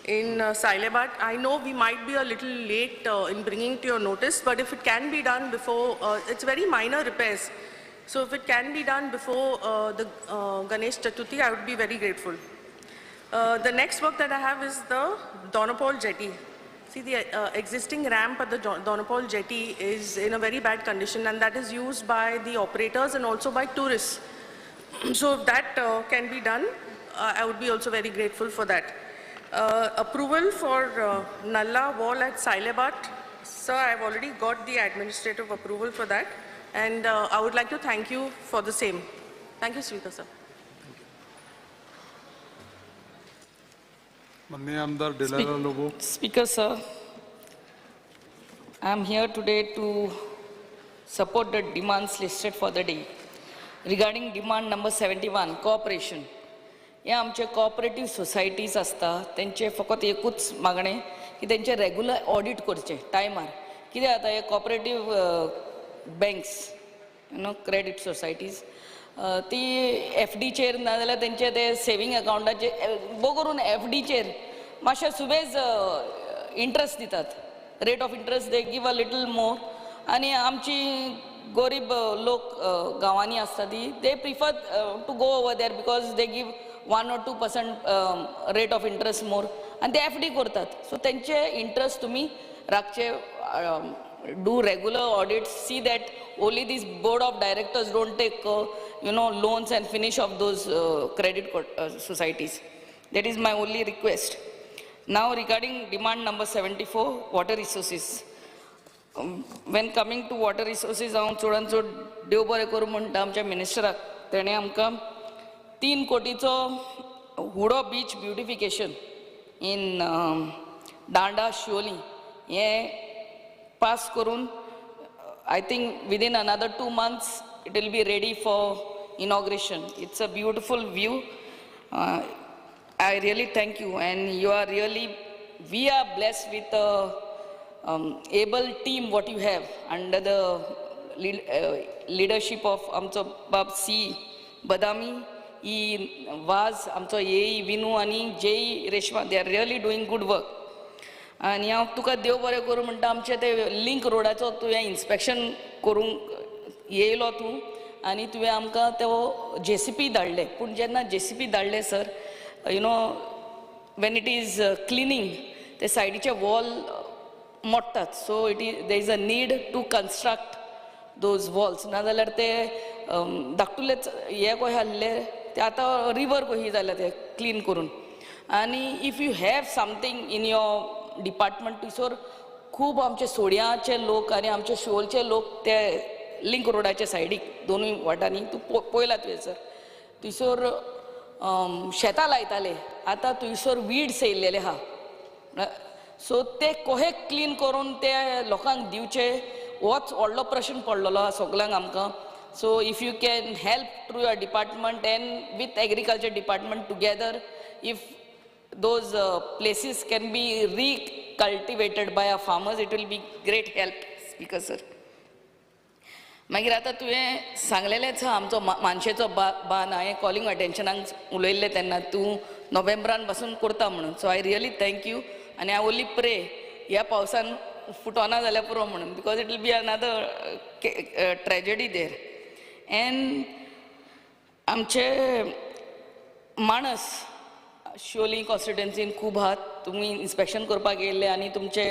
in Sailebat. I know we might be a little late in bringing to your notice, but if it can be done before, it's very minor repairs. So if it can be done before the Ganesh Chaturthi, I would be very grateful. The next work that I have is the Dona Paula jetty. See, the existing ramp at the Dona Paula jetty is in a very bad condition, and that is used by the operators and also by tourists. So if that can be done, I would be also very grateful for that. Approval for Nalla wall at Sailebat. Sir, I've already got the administrative approval for that, and I would like to thank you for the same. Thank you, Speaker, sir. Speaker, sir, I am here today to support the demands listed for the day. Regarding demand number 71, cooperation. हे आमचे cooperative societies आसता तेंचे फकत एकूच मागणें की तेंचे regular audit करचें टायमार. कितें जाता हे cooperative banks, you know, credit societies ती एफडीचेर ना जाल्यार तेंचे ते सेवींग अकावंटाचे बो करून एफडीचेर मातशे सुबेज इंट्रस्ट दितात. Rate of interest they give a little more, आनी आमची गरीब लोक गांवांनी आसता ती they prefer to go over there because they give 1 or 2% rate of interest more, आनी ते एफडी करतात. सो तेंचे इंट्रस्ट तुमी राखचे. Do regular audits, see that only these board of directors don't take you know, loans and finish off those credit societies. That is my only request. Now regarding demand number 74, water resources. When coming to water resources, हांव चडान चड देव बरें करूं म्हणटा आमच्या मिनिस्टराक, तेणें आमकां 3 कोटीचो Huddo beach beautification in Danda Siolim हें पास करून I think within another 2 months it will be ready for inauguration. It's a beautiful view. I really thank you, and you are really, we are blessed with a able team what you have under the leadership of आमचो बाब C बदामी, E वाज, आमचो ए विनू आनी जे Reshma. They are really doing good work. आनी हांव तुका देव बरें करूं म्हणटा, आमचे ते लिंक रोडाचो तुवें इन्स्पेक्शन करूंक येयलो तूं आनी तुवें आमकां तो जेसीपी धाडले. पूण जेन्ना जेसीपी धाडले sir, you know, when it is cleaning ते सायडीचे wall मोडटात. So it is, there is a need to construct those walls, नाजाल्यार ते धाकटुलेच हे कशें आहले ते आतां रिवर कशी जाल्या ते क्लीन करून. आनी if you have something in your department थंयसर खूब आमचे सोड्याचे लोक आनी आमचे शिवोलचे लोक ते लिंक रोडाच्या सायडीक दोनूय वाटांनी तूं पळयला तुवें सर. थंयसर शेतां लायताले, आतां थंयसर वीड्स येयल्लेले आहा. सो ते कोहे क्लीन करून ते लोकांक दिवचे होच व्हडलो प्रश्न पडलेलो आहा सगल्यांक आमकां. So if you can help through your department and with agriculture department together, if those places can be recultivated by our farmers, it will be great help, Speaker sir. मागीर आतां तुवें सांगलेलेंच आहा आमचो मानशेचो बान, हांवें कॉलिंग अटेन्शनाक उलयल्लें तेन्ना तूं नोव्हेंबरान पासून करता म्हणून. So I really thank you आनी I only pray ह्या पावसान फुटोना जाल्यार पुरो म्हणून, because it will be another tragedy there. And आमचे माणस शिवोली कॉन्स्टिट्युएन्सीन खूब आहात, तुमी इन्स्पेक्शन करपाक येयल्ले आनी तुमचे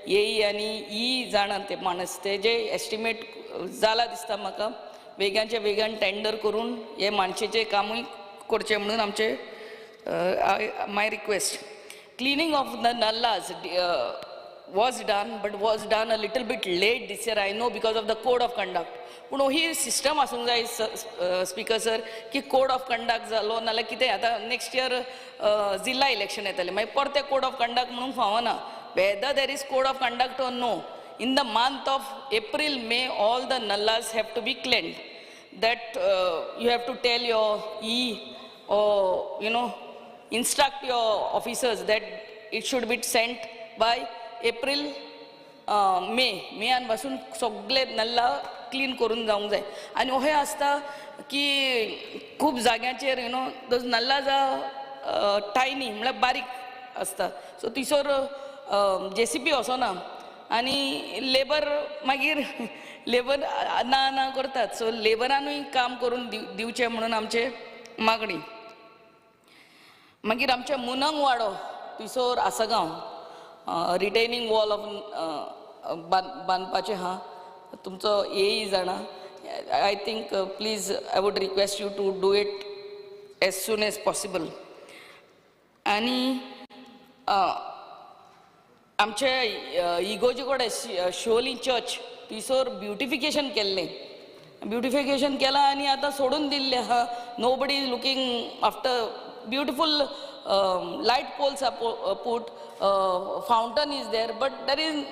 येई आनी ई जाणात ते माणस, ते जे एस्टिमेट जाला दिसता म्हाका वेगानचे वेगान टेंडर करून हे मानशेचें कामूय करचें म्हणून आमचे my request. Cleaning of the nallas was done, but was done a little bit late this year, I know, because of the code of conduct. पूण ही सिस्टम आसूंक जाय स्पीकर सर, की कोड ऑफ कंडक्ट जालो नाल्यार कितें आतां next year जिल्ला election येतलें, मागीर परतें कोड ऑफ कंडक्ट म्हणूंक फावना. Whether there is code of conduct or no, in the month of April, May, all the nallas have to be cleaned. That you have to tell your E or, you know, instruct your officers that it should be sent by April, May. मेयान पासून सगळे नल्ला clean करून जावंक जाय. आनी अशें आसता की खूब जाग्यांचेर you know those nallas are tiny, म्हळ्यार बारीक आसता. सो थंयसर जेसीबी वचना आनी लेबर मागीर लेबर ना ना करतात. सो लेबरानूय काम करून दिवचें म्हणून आमचें मागणी. मागीर आमच्या मुनंग वाडो थंयसर आसगांव रिटेनिंग वॉल ऑफ बांदपाचें आहा, तुमचो एई जाणा. I think please I would request you to do it as soon as possible. आनी आमचे इगोजी कडेन शिवोली चर्च थंयसर ब्युटिफिकेशन केल्लें, ब्युटिफिकेशन केलां आनी आतां सोडून दिल्लें आहा. Nobody is looking after. Beautiful light poles are put, fountain is there, but there is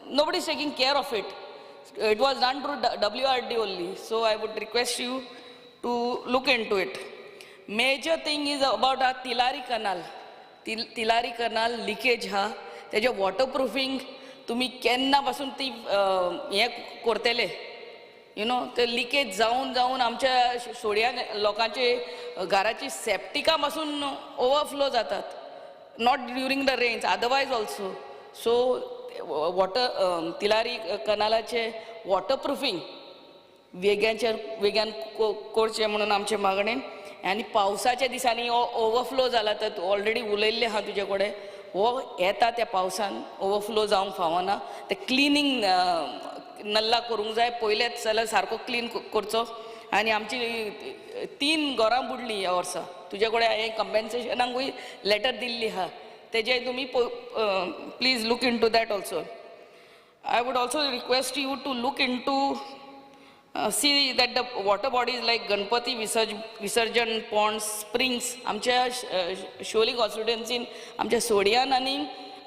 nobody is taking care of it. It was done through WRD only, so I would request you to look into it. Major thing is about our Tillari canal. Tillari canal leakage हा, तेजे वॉटरप्रुफिंग तुमी केन्ना पासून ती हें करतले, you know ते leakage जावन जावन आमच्या सोड्या लोकांचे घराची सेप्टिका पासून ओवरफ्लो जातात, not during the rains, otherwise also. So water Tillari कनालाचे waterproofing वेग्यांचेर वेग्यान करचें म्हणून आमचें मागणें. आनी पावसाच्या दिसांनी हो ओवरफ्लो जाला, तर ऑलरेडी उलयल्लें आहा तुजे कडेन, हो येता त्या पावसान ओवरफ्लो जावंक फावना. ते क्लिनींग नल्ला करूंक जाय पयलेच जाल्यार सारको क्लीन करचो. आनी आमची 3 घरां बुडलीं ह्या वर्सा, तुजे कडेन हांवें कंपेन्सेशनाकूय लेटर दिल्ली आहा, तेजें तुमी please look into that also. I would also request you to look into see that the water bodies like Ganpati Visarjan ponds, springs, आमच्या शिवोली कॉन्स्टिट्युएन्सीन आमच्या सोडियान आनी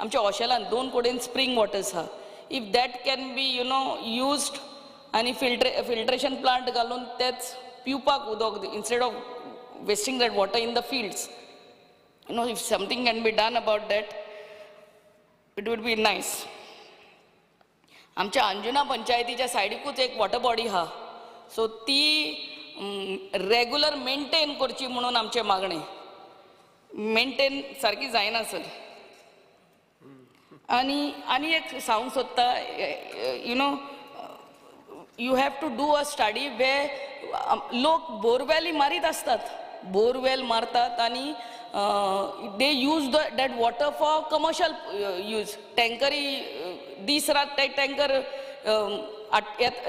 आमच्या ओशेलान 2 कडेन स्प्रींग वॉटर्स आहा. If that can be you know used आनी filtration plant घालून तेच पिवपाक उदक, instead of wasting that water in the fields, you know, if something can be done about that, it would be nice. आमच्या अंजुना पंचायतीच्या सायडीकूच एक वॉटर बॉडी आहा, सो ती रेगुलर मेंटेन करची म्हणून आमचें मागणें. मेंटेन सारकी जायना सर. आनी आनी एक सांगूंक सोदता, you know you have to do a study way लोक बोरवेली मारीत आसतात, बोरवेल मारतात आनी they use that water for commercial use. टँकरी दीस रात ते टँकर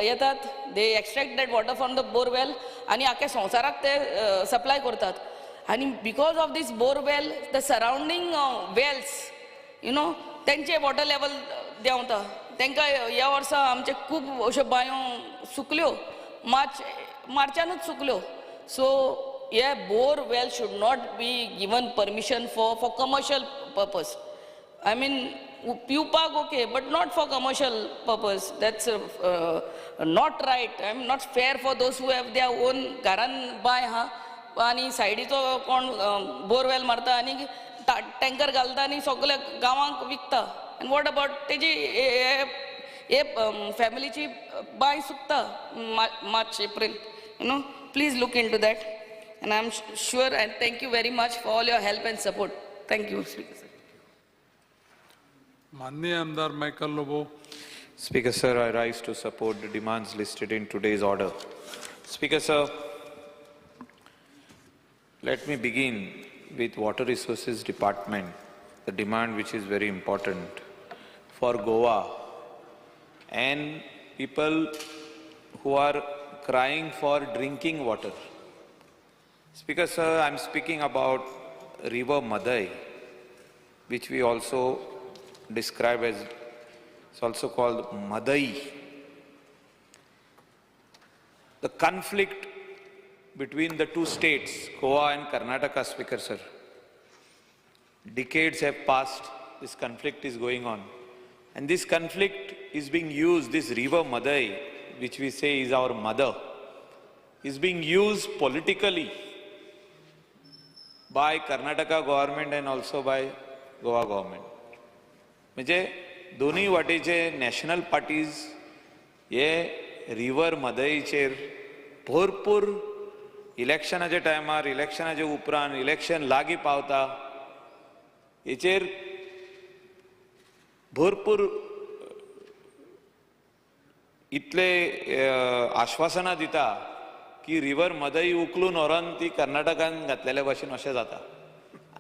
येतात, they extract that water from the borewell आनी आख्या संवसाराक ते सप्लाय करतात. आनी because of this borewell the surrounding wells you know तेंचे वॉटर लेवल देंवता. तांकां ह्या वर्सा आमचे खूब अश्यो बांयो सुकल्यो, मार्चानूच सुकल्यो. सो हे bore well should not be given permission for commercial purpose. I mean पिवपाक okay, but not for commercial purpose. That's not right. I am not fair for those who have their own घरान बांय आहा आनी सायडीचो कोण borewell मारता आनी tanker घालता आनी सगल्या गांवांक विकता. आनी what about तेजी हे फॅमिलीची बांय सुकता March April, you know. Please look into that and I am sure and thank you very much for all your help and support. Thank you speaker sir. माननीय आमदार Michael Lobo. Speaker sir, I rise to support the demands listed in today's order. Speaker sir, let me begin with Water Resources Department, the demand which is very important for Goa and people who are crying for drinking water. Speaker sir, I am speaking about River Madai, which we also describe as, it's also called Madai. The conflict between the two states, Goa and Karnataka, Speaker sir, decades have passed, this conflict is going on. And this conflict is being used, this river Madai, which we say is our mother, is being used politically by Karnataka government and also by Goa government. म्हणजे दोनूय वाटेचे national parties हे river मदईचेर भरपूर इलेक्शनाच्या टायमार, इलेक्शनाच्या उपरांत, election लागीं पावता हेचेर भरपूर इतले आश्वासनां दिता की रिवर मदई उखलून व्हरोन ती कर्नाटकान घातलेल्या भाशेन अशें जाता.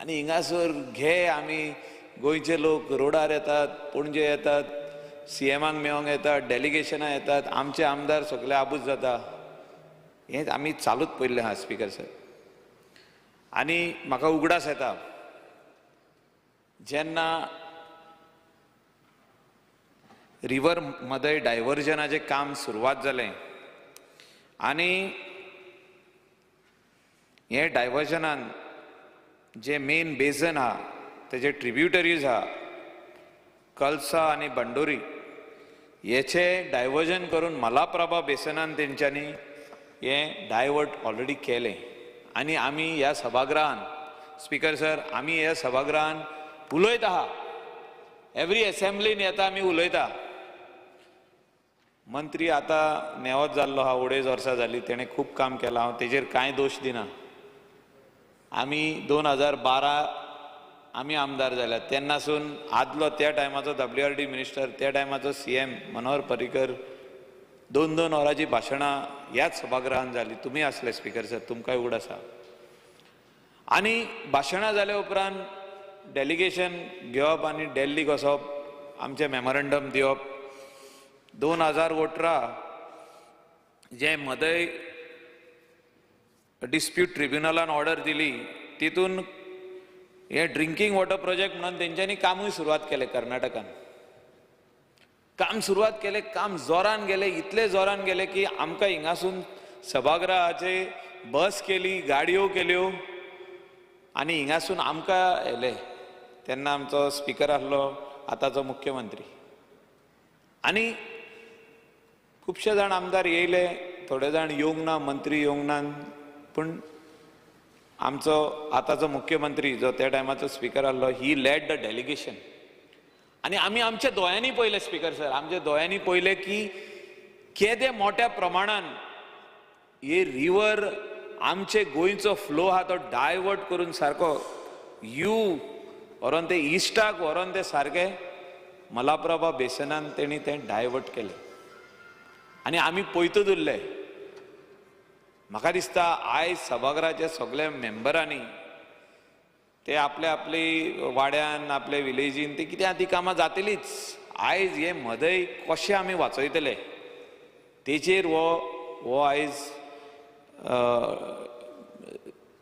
आनी हिंगासर घे आमी गोंयचे लोक रोडार येतात, पणजे येतात, सी एमाक मेळोंक येतात, डेलिगेशनां येतात, आमचे आमदार सगळे आबूज जाता. हें आमी चालूच पळयल्लें आहा स्पीकर सर. आनी म्हाका उगडास येता जेन्ना रिवर मदय डायवर्जनाचें काम सुरवात जालें आनी हें डायवर्जनान जे मेन बेजन आहा तेजे ट्रिब्युटरीज आहा कलसा आनी बंडोरी हेचे डायवर्जन करून मलाप्रभा बेसनान तेंच्यांनी हें डायवर्ट ऑलरेडी केलें. आनी आमी ह्या सभागृहान स्पीकर सर, आमी ह्या सभागृहान उलयत आहा, एवरी एसेंब्लीन येता आमी उलयता. मंत्री आतां नेवत जाल्लो आहा, 2.5 वर्सां जालीं, तेणें खूब काम केलां, हांव तेजेर कांय दोश दिना. आमी 2012 आमी आमदार जाल्या तेन्नासून आदलो त्या टायमाचो WRD minister, त्या टायमाचो CM Manohar Parrikar 2-2 वरांची भाशणां ह्याच सभागृहान जाली. तुमी आसले स्पीकर सर, तुमकांय उगडास आसा. आनी भाशणां जाल्या उपरांत डेलिगेशन घेवप आनी दिल्लीक वचप, आमचें मेमोरंडम दिवप. 2018 जें मदय डिस्प्यूट ट्रिब्युनलान ऑर्डर दिली तितून हे ड्रिंकींग वॉटर प्रोजेक्ट म्हणून तेंच्यांनी कामूय सुरवात केलें. कर्नाटकान काम सुरवात केलें, काम जोरान गेलें, इतले जोरान गेलें की आमकां हिंगासून सभागृहाचे बस केली, गाडयो केल्यो आनी हिंगासून आमकां येले. तेन्ना आमचो स्पीकर आसलो आतांचो मुख्यमंत्री. आनी खुबशे जाण आमदार येयले, थोडे जाण येवंक ना, मंत्री येवंक ना, पूण आमचो आतांचो मुख्यमंत्री जो त्या टायमाचो स्पीकर आसलो, ही लेड the delegation. आनी आमी आमच्या दोळ्यांनी पळयलें स्पीकर सर, आमच्या दोळ्यांनी पळयलें की केदे मोठ्या प्रमाणान हे रिवर आमचे गोंयचो फ्लो आहा तो डायवर्ट करून सारको you व्हरोन ते इस्टाक व्हरोन ते सारके मलाप्रभा बेसनान तेणी तें डायवर्ट केलें आनी आमी पळयतच उरले. म्हाका दिसता आयज सभाघराच्या सगल्या मेंबरांनी ते आपले आपले वाड्यान आपले विलेजीन ते कितें ती कामां जातलीच. आयज हे मदय कशें आमी वाचयतले तेचेर हो आयज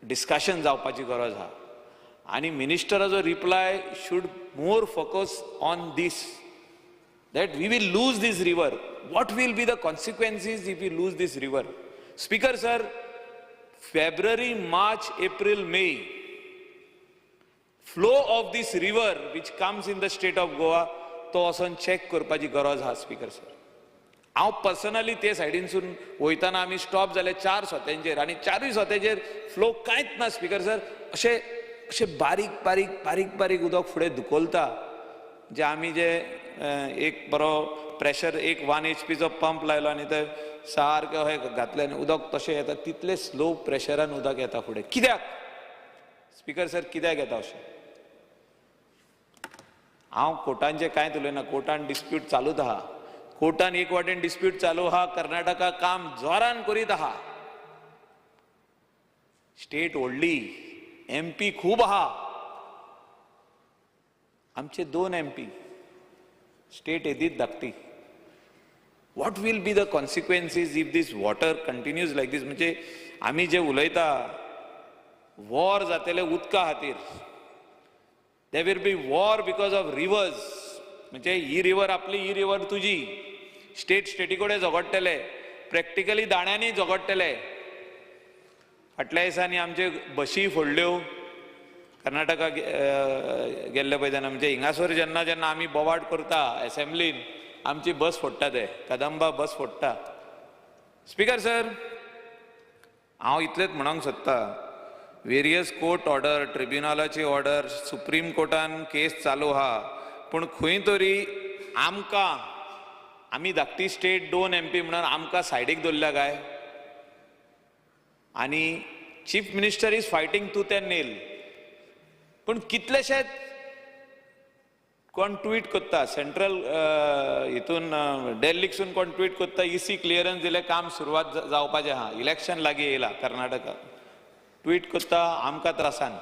डिस्कशन जावपाची गरज आहा. आनी मिनिस्टराचो reply should more focus on this. That we will lose this river. What will be the consequences if we lose this river? Speaker sir, February, March, April, May, flow of this river which comes in the state of Goa, तो वचोन check करपाची गरज आहा speaker sir. हांव personally ते सायडीनसून वयताना आमी stop जाले 4 सोत्यांचेर आनी 4 सोत्यांचेर फ्लो कांयच ना स्पीकर सर. अशें अशें बारीक बारीक बारीक बारीक उदक फुडें धुकलता. जे आमी जे एक बरो प्रेशर एक 1 HPचो पंप लायलो आनी ते सारकें अशें घातलें आनी उदक तशें येता, तितलें स्लो प्रेशरान उदक येता फुडें. कित्याक स्पीकर सर, कित्याक येता अशें? हांव कोर्टांचें कांयच उलयना, कोर्टान डिस्प्यूट चालूच आहा, कोर्टान एक वाटेन डिस्प्यूट चालू आहा, कर्नाटका काम जोरान करीत आहा, स्टेट व्हडली, एमपी खूब आहा, आमचे 2 एमपी, स्टेट येदीच धाकटी. What will be the consequences if this water continues like this? म्हणजे आमी जे उलयता वॉर जातले उदका खातीर, there will be war because of rivers. म्हणजे ही रिवर आपली, ही रिवर तुजी, स्टेट स्टेटी कडेन झगडटले, प्रॅक्टिकली दाण्यांनी झगडटले. फाटल्या दिसांनी आमच्यो बशी फोडल्यो कर्नाटका गेल्ले पळय तेन्ना, म्हणजे हिंगासर जेन्ना जेन्ना आमी बोवाट करता एसेंब्लीन, आमची बस फोडटा, ते कदंबा बस फोडटा. स्पीकर सर, हांव इतलेंच म्हणूंक सोदता, वेरियस कोर्ट ऑर्डर, ट्रिब्युनलाची ऑर्डर, सुप्रीम कोर्टान केस चालू आहा, पूण खंय तरी आमकां, आमी धाकटी स्टेट 2 MP म्हणून आमकां सायडीक दवरल्या काय? आनी chief minister is fighting tooth and nail. पूण कितलेशेच कोण ट्वीट करता, सेंट्रल हितून डेल्लीकसून कोण ट्वीट करता, इसी क्लियरन्स दिलें, काम सुरवात जावपाचें आहा, इलेक्शन लागीं येयलां कर्नाटका, ट्वीट करता, आमकां त्रासान.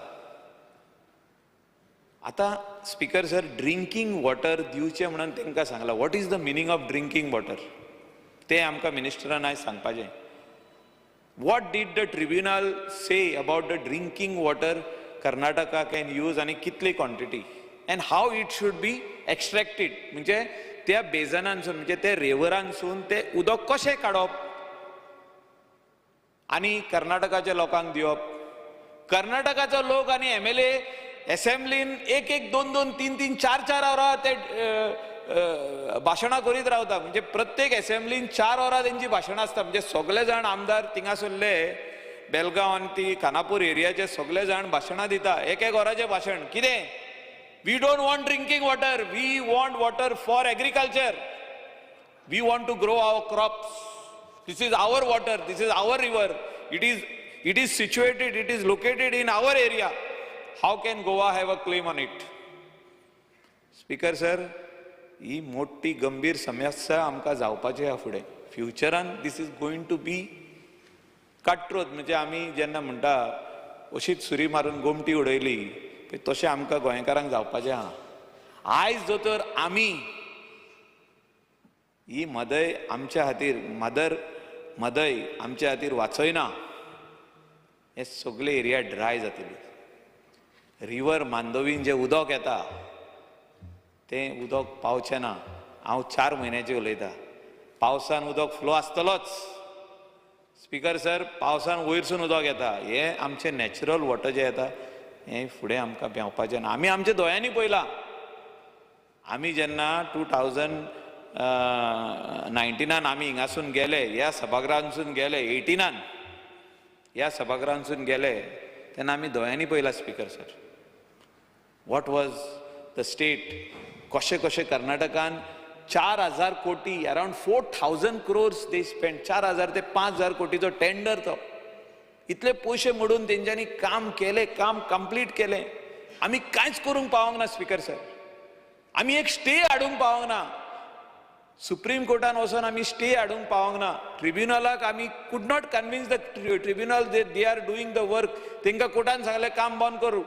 आतां स्पीकर सर, ड्रिंकींग वॉटर दिवचें म्हणून तांकां सांगलां. What is the meaning of drinking water तें आमकां मिनिस्टरान आयज सांगपाचें. What did the tribunal say about the drinking water Karnataka can use आनी कितली quantity and how it should be extracted? म्हणजे त्या बेजनांसून, म्हणजे त्या रेवरांसून तें उदक कशें काडप आनी कर्नाटकाच्या लोकांक दिवप. कर्नाटकाचो लोक आनी MLA एसेंब्लीन 1 1 2 2 3 3 4 4 वरां ते भाशणां करीत रावता. म्हणजे प्रत्येक एसेंब्लीन 4 वरां तेंची भाशणां आसता. म्हणजे सगळे जाण आमदार थिंगासरले बेलगांव आनी ती खानापूर एरियाचे सगळे जाण भाशणां दिता, 1 1 वराचें भाशण. कितें? We don't want drinking water, we want water for agriculture, we want to grow our crops, this is our water, this is our river, it is situated, it is located in our area. How can Goa have a claim on it? Speaker sir, ही मोठी गंभीर समस्या आमकां जावपाची आहा फुडें फ्युचरान. This is going to be cutthroat. म्हणजे आमी जेन्ना म्हणटा अशीच सुरी मारून गोमटी उडयली, तशें आमकां गोंयकारांक जावपाचें आहा. आयज जो तर आमी ही मदय आमच्या खातीर, मदर मदय आमच्या खातीर वाचयना, हे सगळे एरिया ड्राय जातली. रिवर मांडवीन जें उदक येता तें उदक पावचें ना. हांव 4 म्हयन्याचें उलयतां, पावसान उदक फ्लो आसतलोच स्पीकर सर, पावसान वयरसून उदक येता, हें आमचें नॅचरल वॉटर जें येता हें फुडें आमकां पेंवपाचें ना. आमी आमच्या दोळ्यांनी पळयलां, आमी जेन्ना 2019 आमी हिंगासून गेले, ह्या सभागृहांसून गेले, 18 ह्या सभागृहांसून गेले, तेन्ना आमी दोळ्यांनी पळयलां speaker sir, what was the state, कशें कशें कर्नाटकान 4000 कोटी, around 4000 crores they spend, 4000 ते 5000 कोटीचो टेंडर तो, इतले पयशे मोडून तेंच्यांनी काम केलें, काम कंप्लीट केलें. आमी कांयच करूंक पावोंक ना स्पीकर सर, आमी एक स्टे हाडूंक पावोंक ना, सुप्रीम कोर्टान वचोन आमी स्टे हाडूंक पावोंक ना, ट्रिब्युनलाक आमी could not convince the tribunal they are doing the work. तेंकां कोर्टान सांगलें काम बंद करूं,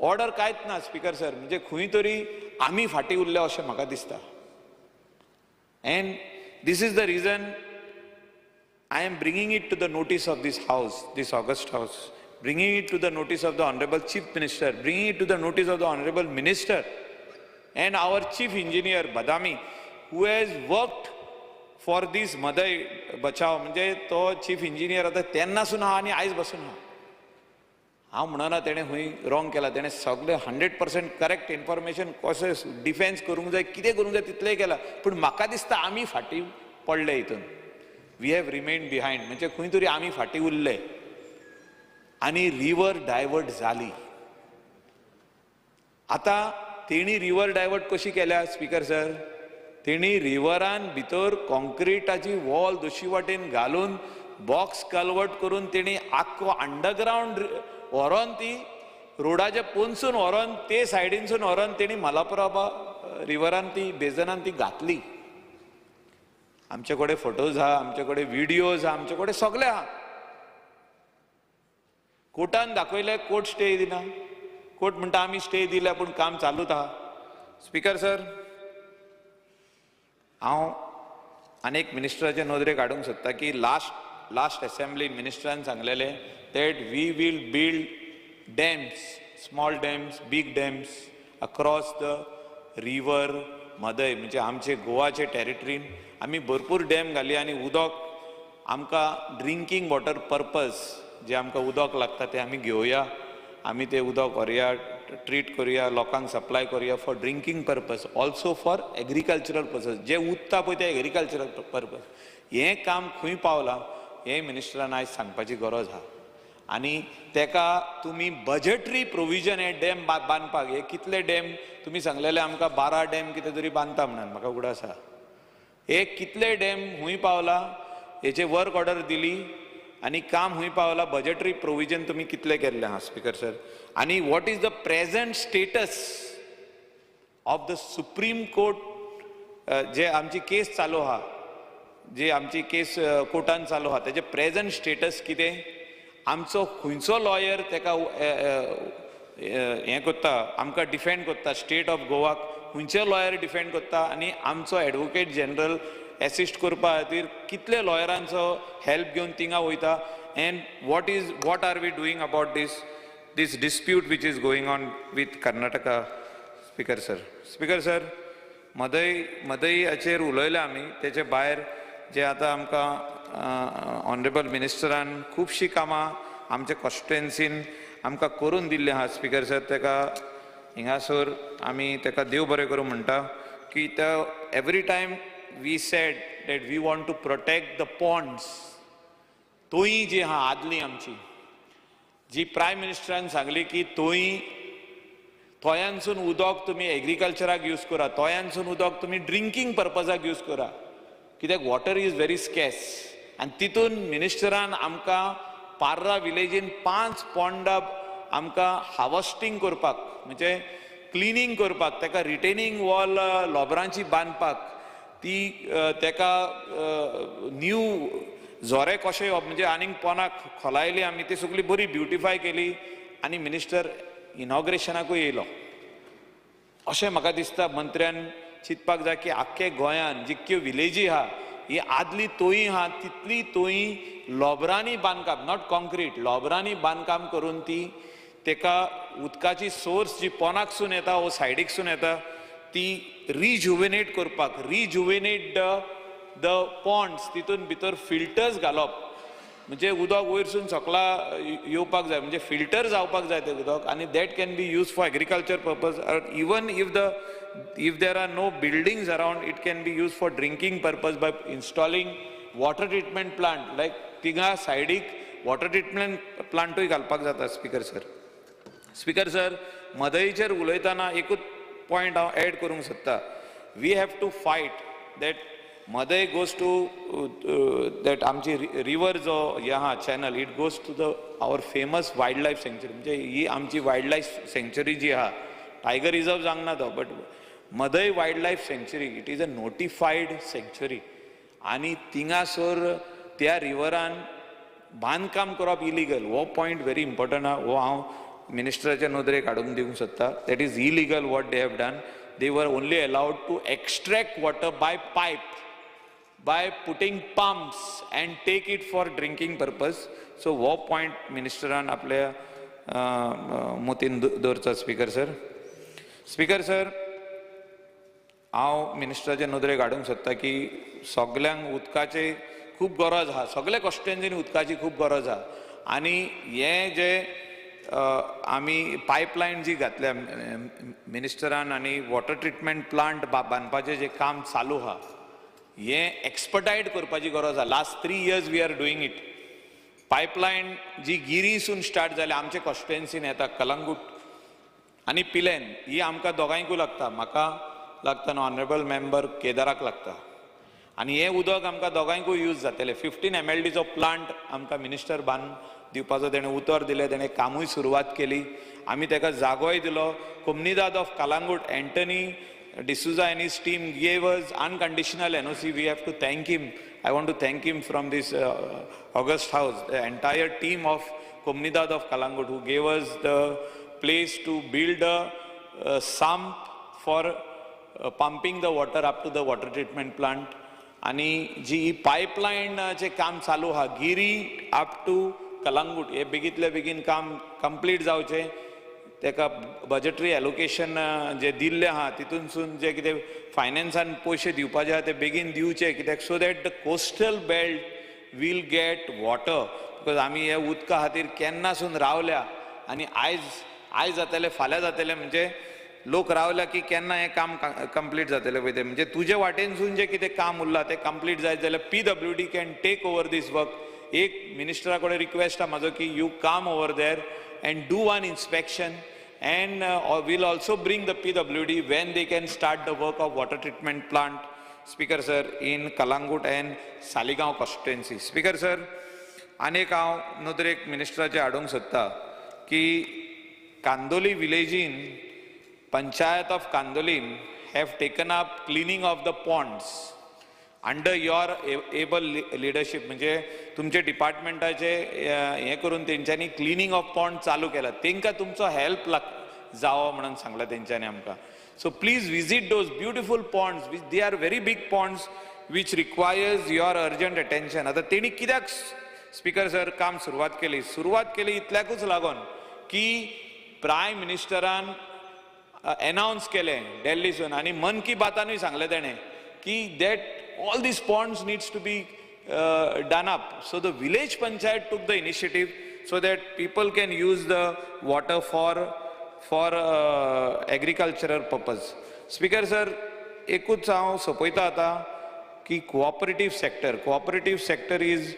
ऑर्डर कांयच ना स्पीकर सर. म्हणजे खंय तरी आमी फाटीं उरले अशें म्हाका दिसता. And this is the reason I am bringing it to the notice of this house, this august house, bringing it to the notice of the honourable chief minister, bringing it to the notice of the honourable minister, And our chief engineer Badami who has worked for this Mhadei Bachao, म्हणजे तो chief engineer आतां तेन्नासून आहा आनी आयज बसून आहा. हांव म्हणना तेणें खंय रॉंग केला, तेणें सगळें 100% करेक्ट इन्फॉर्मेशन कशें डिफेन्स करूंक जाय, कितें करूंक जाय तितलें केलां. पूण म्हाका दिसता आमी फाटीं पडले हितून, we have remain behind, म्हणजे खंय तरी आमी फाटीं उरले आनी रिवर डायवर्ट जाली. आतां तेणी रिवर डायवर्ट कशी केल्या स्पीकर सर, तेणी रिवरान भितर कॉन्क्रिटाची वॉल दोशी वाटेन घालून बॉक्स कलवर्ट करून तेणी आख्खो अंडरग्रावंड व्हरोन ती रोडाच्या पोनसून व्हरोन ते सायडीनसून व्हरोन तेणी मलाप्रभा रिवरान ती बेजनान ती घातली. आमचे कडेन फोटोज आहा, आमचे कडेन विडियोज आहा, आमचे कडेन सगळे आहा. कोर्टान दाखयले, कोर्ट स्टे दिना, कोर्ट म्हणटा आमी स्टे दिल्या पूण काम चालूच आहा. स्पीकर सर, हांव आनी एक मिनिस्टराचे नदरेक हाडूंक सोदता की लास्ट असेंब्ली मिनिस्टरान सांगलेलें that we will build dams, small dams, big dams across the river Mhadei. म्हणजे आमचे गोवाचे टेरिटरीन आमी भरपूर डॅम घाली आनी उदक आमकां ड्रिंकींग वॉटर पर्पज जे आमकां उदक लागता तें आमी घेवया, आमी तें उदक व्हरया, ट्रीट करुया, लोकांक सप्लाय करुया for drinking purpose, also for agricultural purpose. जे उदता पळय तें एग्रीकल्चरल पर्पज. हें काम खंय पावलां हें मिनिस्टरान आयज सांगपाची गरज आहा. आनी तेका तुमी बजटरी प्रोविजन हे डॅम बांदपाक, हे कितले डॅम तुमी सांगलेले आमकां 12 डॅम कितें तरी बांदता म्हणून म्हाका उगडास आसा, हे कितले डॅम खूंय पावला, हेचे वर्क ऑर्डर दिली आनी काम खूंय पावला, बजटरी प्रोविजन तुमी कितले केल्लें आहा स्पीकर सर. आनी what is the present status of the Supreme Court, जे आमची केस चालू आहा, जे आमची केस कोर्टान चालू आहा तेजे प्रेझेंट स्टेटस कितें, आमचो खंयचो लॉयर तेका हें करता, आमकां डिफेंड करता, स्टेट ऑफ गोवाक खंयचो लॉयर डिफेंड करता आनी आमचो एडवोकेट जनरल एसिस्ट करपा खातीर कितले लॉयरांचो हेल्प घेवन थिंगा वयता. And what are we doing about this dispute which is going on with Karnataka speaker sir. Speaker sir, मदईहाचेर उलयले आमी, तेचे भायर जे आतां आमकां ऑनरेबल मिनिस्टरान खुबशीं कामां आमच्या कॉन्स्टिट्युएन्सीन आमकां करून दिल्लीं आहा स्पीकर सर, तेका हिंगासर आमी तेका देव बरें करूं म्हणटा की तो every time we said that we want to protect the ponds, तोयी जी आहा आदली आमची जी प्रायम मिनिस्टरान सांगली की तोयी तोयांसून उदक तुमी एग्रीकल्चराक यूज करा, तोयांसून उदक तुमी ड्रिंकींग पर्पजाक यूज करा, कित्याक वॉटर is very स्केस. आनी तितून मिनिस्टरान आमकां पार्रा विलेजीन 5 पोंडां आमकां हार्वस्टींग करपाक, म्हणजे क्लिनींग करपाक, ताका रिटेनींग वॉल लोबरांची बांदपाक, ती ताका न्यू झोरे कशे येवप म्हणजे आनीक पोनाक खोलायली आमी, ती सगळी बरी ब्युटिफाय केली आनी मिनिस्टर इनॉग्रेशनाकूय येयलो. अशें म्हाका दिसता मंत्र्यान चिंतपाक जाय की आख्खे गोंयान जितक्यो विलेजी आहा ही आदली तोयी आहा तितली तोयी लोबरांनी बांदकाम, not concrete, लोबरांनी बांदकाम करून ती तेका उदकाची सोर्स जी पोनाकसून येता वो सायडीकसून येता ती रिजुवेनेट करपाक, रिजुवेनेट the Pond's, तितून भितर फिल्टर्स घालप, म्हणजे उदक वयरसून सकला येवपाक जाय, म्हणजे फिल्टर जावपाक जाय तें उदक आनी that can be use for agriculture purpose. Even if there are no buildings around, it can be use for drinking purpose by installing water treatment plant. Like तिंगा सायडीक वॉटर ट्रिटमेंट प्लांटूय घालपाक जाता स्पीकर सर. स्पीकर सर, मदईचेर उलयतना एकूच point हांव add करूंक सोदता. We have to fight that Mhadei goes to that आमची रिवर जो हे आहा channel, it goes to the our famous wild life sanctuary. म्हणजे ही आमची वायल्ड लायफ सँक्च्युरी जी आहा, टायगर रिजर्व जावंक ना तो, but Mhadei wild life sanctuary it is a notified sanctuary आनी थिंगासर त्या रिवरान बांदकाम करप इलिगल. हो पॉयंट व्हेरी इम्पॉर्टंट आहा, हो हांव मिनिस्टराच्या नदरेक हाडून दिवंक सोदता. That is illegal what they have done. They were only allowed to extract water by pipe, by putting pumps and take it for drinking purpose. So हो पॉयंट मिनिस्टरान आपल्या मोतीन दवरचो स्पीकर सर. Speaker sir, हांव मिनिस्टराचे नदरेक हाडूंक सोदता की सगल्यांक उदकाची खूब गरज आहा, सगल्या कॉन्स्टिट्युएन्सीनी उदकाची खूब गरज आहा. आनी हें जे आमी पायपलायन जी घातल्या मिनिस्टरान आनी वॉटर ट्रिटमेंट प्लांट बांदपाचें जें काम चालू आहा हें एक्सपर्टायट करपाची गरज आहा. Last 3 years we are doing it. Pipeline जी गिरीसून स्टार्ट जाल्या आमचे कॉन्स्टिट्युएन्सीन येता कलंगूट आनी पिलेन, ही आमकां दोगांयकूय लागता, म्हाका लागता न्हू ऑनरेबल मेंबर केदाराक लागता. आनी हें उदक आमकां दोगांयकूय यूज जातलें. 15 MLDचो प्लांट आमकां मिनिस्टर बांदून दिवपाचो तेणें उतर दिलें, तेणें कामूय सुरवात केली, आमी तेका जागोय दिलो. Comunidade of Calangute Anthony D'Souza and his team gave us unconditional NOC. We have to thank him. I want to thank him from this august house, the entire team of Comunidade of Calangute who gave us the place to build a sump for pumping the water up to the water treatment plant. आनी जी पायपलायनाचें काम चालू आहा Giri up two Calangute हे बेगीतले बेगीन काम complete जावचें. तेका बजटरी एलोकेशन जे दिल्लें आहा तितूनसून जे कितें फायनान्सान पयशे दिवपाचे आहा ते बेगीन दिवचे, कित्याक so that the coastal belt will get water. Because आमी हे उदका खातीर केन्नासून रावल्या आनी आयज आयज जातलें फाल्यां जातलें म्हणजे लोक रावल्या की केन्ना हें काम कंप्लीट जातलें पळय तें. म्हणजे तुजे वाटेनसून जें कितें काम उरलां तें कंप्लीट जायत जाल्यार PWD can take over this work. एक मिनिस्टरा कडेन रिक्वेस्ट आहा म्हाजो की you come over there and do one inspection and we'll also bring the PWD when they can start the work of water treatment plant, Speaker sir, in Calangute and Saligao constituency. Speaker sir, आनेक हांव नदरेक मिनिस्टराचे हाडूंक सोदता की Candolim विलेजीन panchayat of Candolim have taken up cleaning of the ponds under your able leadership. म्हणजे तुमचे डिपार्टमेंटाचे हें करून तेंच्यांनी क्लिनींग ऑफ पॉन्ड चालू केला. तेंकां तुमचो हेल्प जावो म्हणून सांगला तेंच्यांनी आमकां. So please visit those beautiful ponds, which they are very big ponds which requires your urgent attention. आतां तेणी कित्याक स्पीकर सर काम सुरवात केली? सुरवात केली इतल्याकूच लागून की प्रायम मिनिस्टरान एनावन्स केलें दिल्लीसून आनी मन की बातानूय सांगलें तेणें की that all these ponds needs to be done up. So the village panchayat took the initiative so that people can use the water for agricultural purpose. Speaker sir, एकूच हांव सोंपयता आतां की cooperative sector is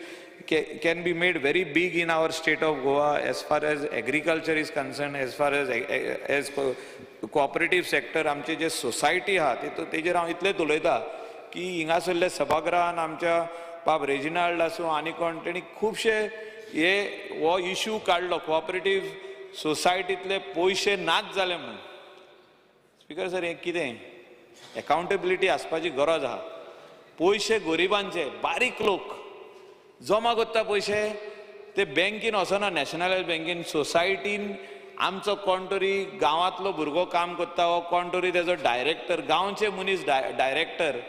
can be made very big in our state of Goa as far as agriculture is concerned, as far as cooperative sector. आमचे जे society आहा तेजेर हांव इतलेंच उलयता की हिंगासरले सभागृहान आमच्या बाब रेजिनाल्ड आसूं आनी कोण तेणी खुबशे हे हो इशू काडलो कोऑपरेटीव सोसायटींतले पयशे नाच जाले म्हणून. स्पीकर सर, हें कितें एकाउंटेबिलिटी आसपाची गरज आहा. पयशे गरिबांचे, बारीक लोक जमा करता पयशे ते बँकेन वचना, नॅशनलायज बँकेन, सोसायटीन आमचो कोण तरी गांवांतलो भुरगो काम करता हो कोण तरी तेजो डायरेक्टर, गांवचे मनीस डायरेक्टर,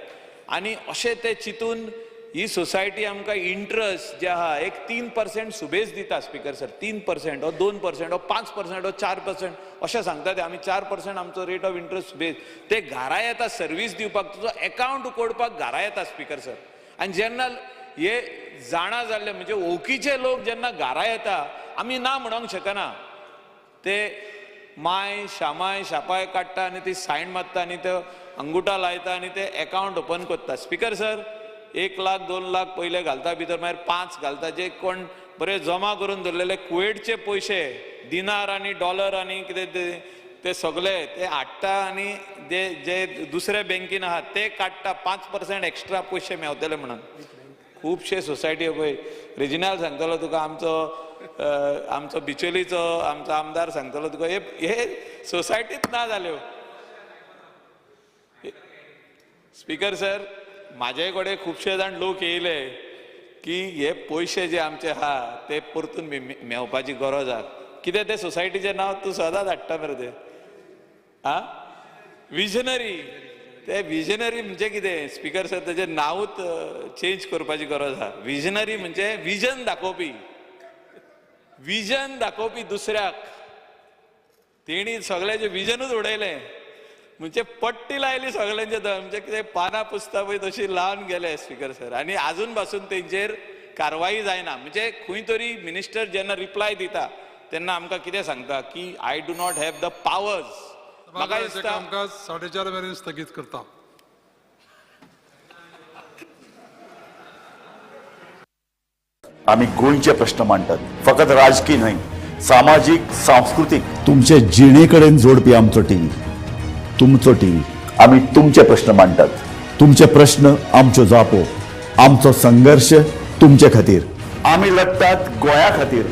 आनी अशें ते चिंतून ही सोसायटी आमकां इंट्रस्ट जे आहा एक 3% सुबेज दिता. स्पीकर सर, 3% हो 2% हो 5% हो 4% अशें सांगता ते. आमी 4% आमचो रेट ऑफ इंट्रस्ट सुबेज. ते घरा येता सर्वीस दिवपाक, तुजो एकावंट उकोडपाक घरा येता स्पीकर सर. आनी जेन्ना हे जाणा जाल्ले म्हणजे ओळखीचे लोक जेन्ना घरा येता आमी ना म्हणूंक शकना. ते माय शामाय शापाय काडटा आनी ती सायन मारता आनी ते अंगुटा लायता आनी ते एकावंट ओपन करता. स्पीकर सर, 1 लाख 2 लाख पयले घालता भितर, मागीर 5 घालता. जे कोण बरे जमा करून दवरलेले कुवेटचे पयशे दिनार आनी डॉलर आनी कितें ते सगळे ते हाडटा आनी जे जे दुसऱ्या बँकेन आहा ते काडटा 5% एक्स्ट्रा पयशे मेवतले म्हणून. खुबशे सोसायटी पळय रेजिनाल सांगतलो तुका, आमचो आमचो बिचोलीचो आमचो आमदार सांगतलो तुका, हे सोसायटीत ना जाल्यो. स्पीकर सर, म्हाजे कडेन खुबशे जाण लोक येयले की हे पयशे जे आमचे आहा ते परतून मेवपाची गरज आहा. कितें ते सोसायटीचें नांव तूं सदांच हाडटा मरे ते आ विजनरी. ते विजनरी म्हणजे कितें स्पीकर सर, तेजें नांवूच चेंज करपाची गरज आहा. विजनरी म्हणजे विजन दाखोवपी, विजन दाखोवपी दुसऱ्याक. तेणी सगळ्याचें विजनूच उडयलें. म्हणजे पट्टी लायली सगळ्यांचे, म्हणजे कितें पानां पुसता पळय तशी लावन गेले स्पीकर सर. आनी आजून पासून तेंचेर कारवाई जायना. म्हणजे खंय तरी मिनिस्टर जेन्ना रिप्लाय दिता तेन्ना आमकां कितें सांगता की I do not have the powers. म्हाका सभागृहाचें दिसता कामकाज 4:30 मेरेन स्थगीत करता. आमी गोंयचे प्रश्न मांडटात, फकत राजकी न्हय, सामाजीक, सांस्कृतीक, तुमचे जिणे कडेन जोडपी आमचो टीव्ही, तुमचो टीव्ही. आमी तुमचे प्रश्न मांडटात, तुमचे प्रश्न आमच्यो जापो, आमचो संघर्श तुमचे खातीर. आमी लढटात गोंया खातीर.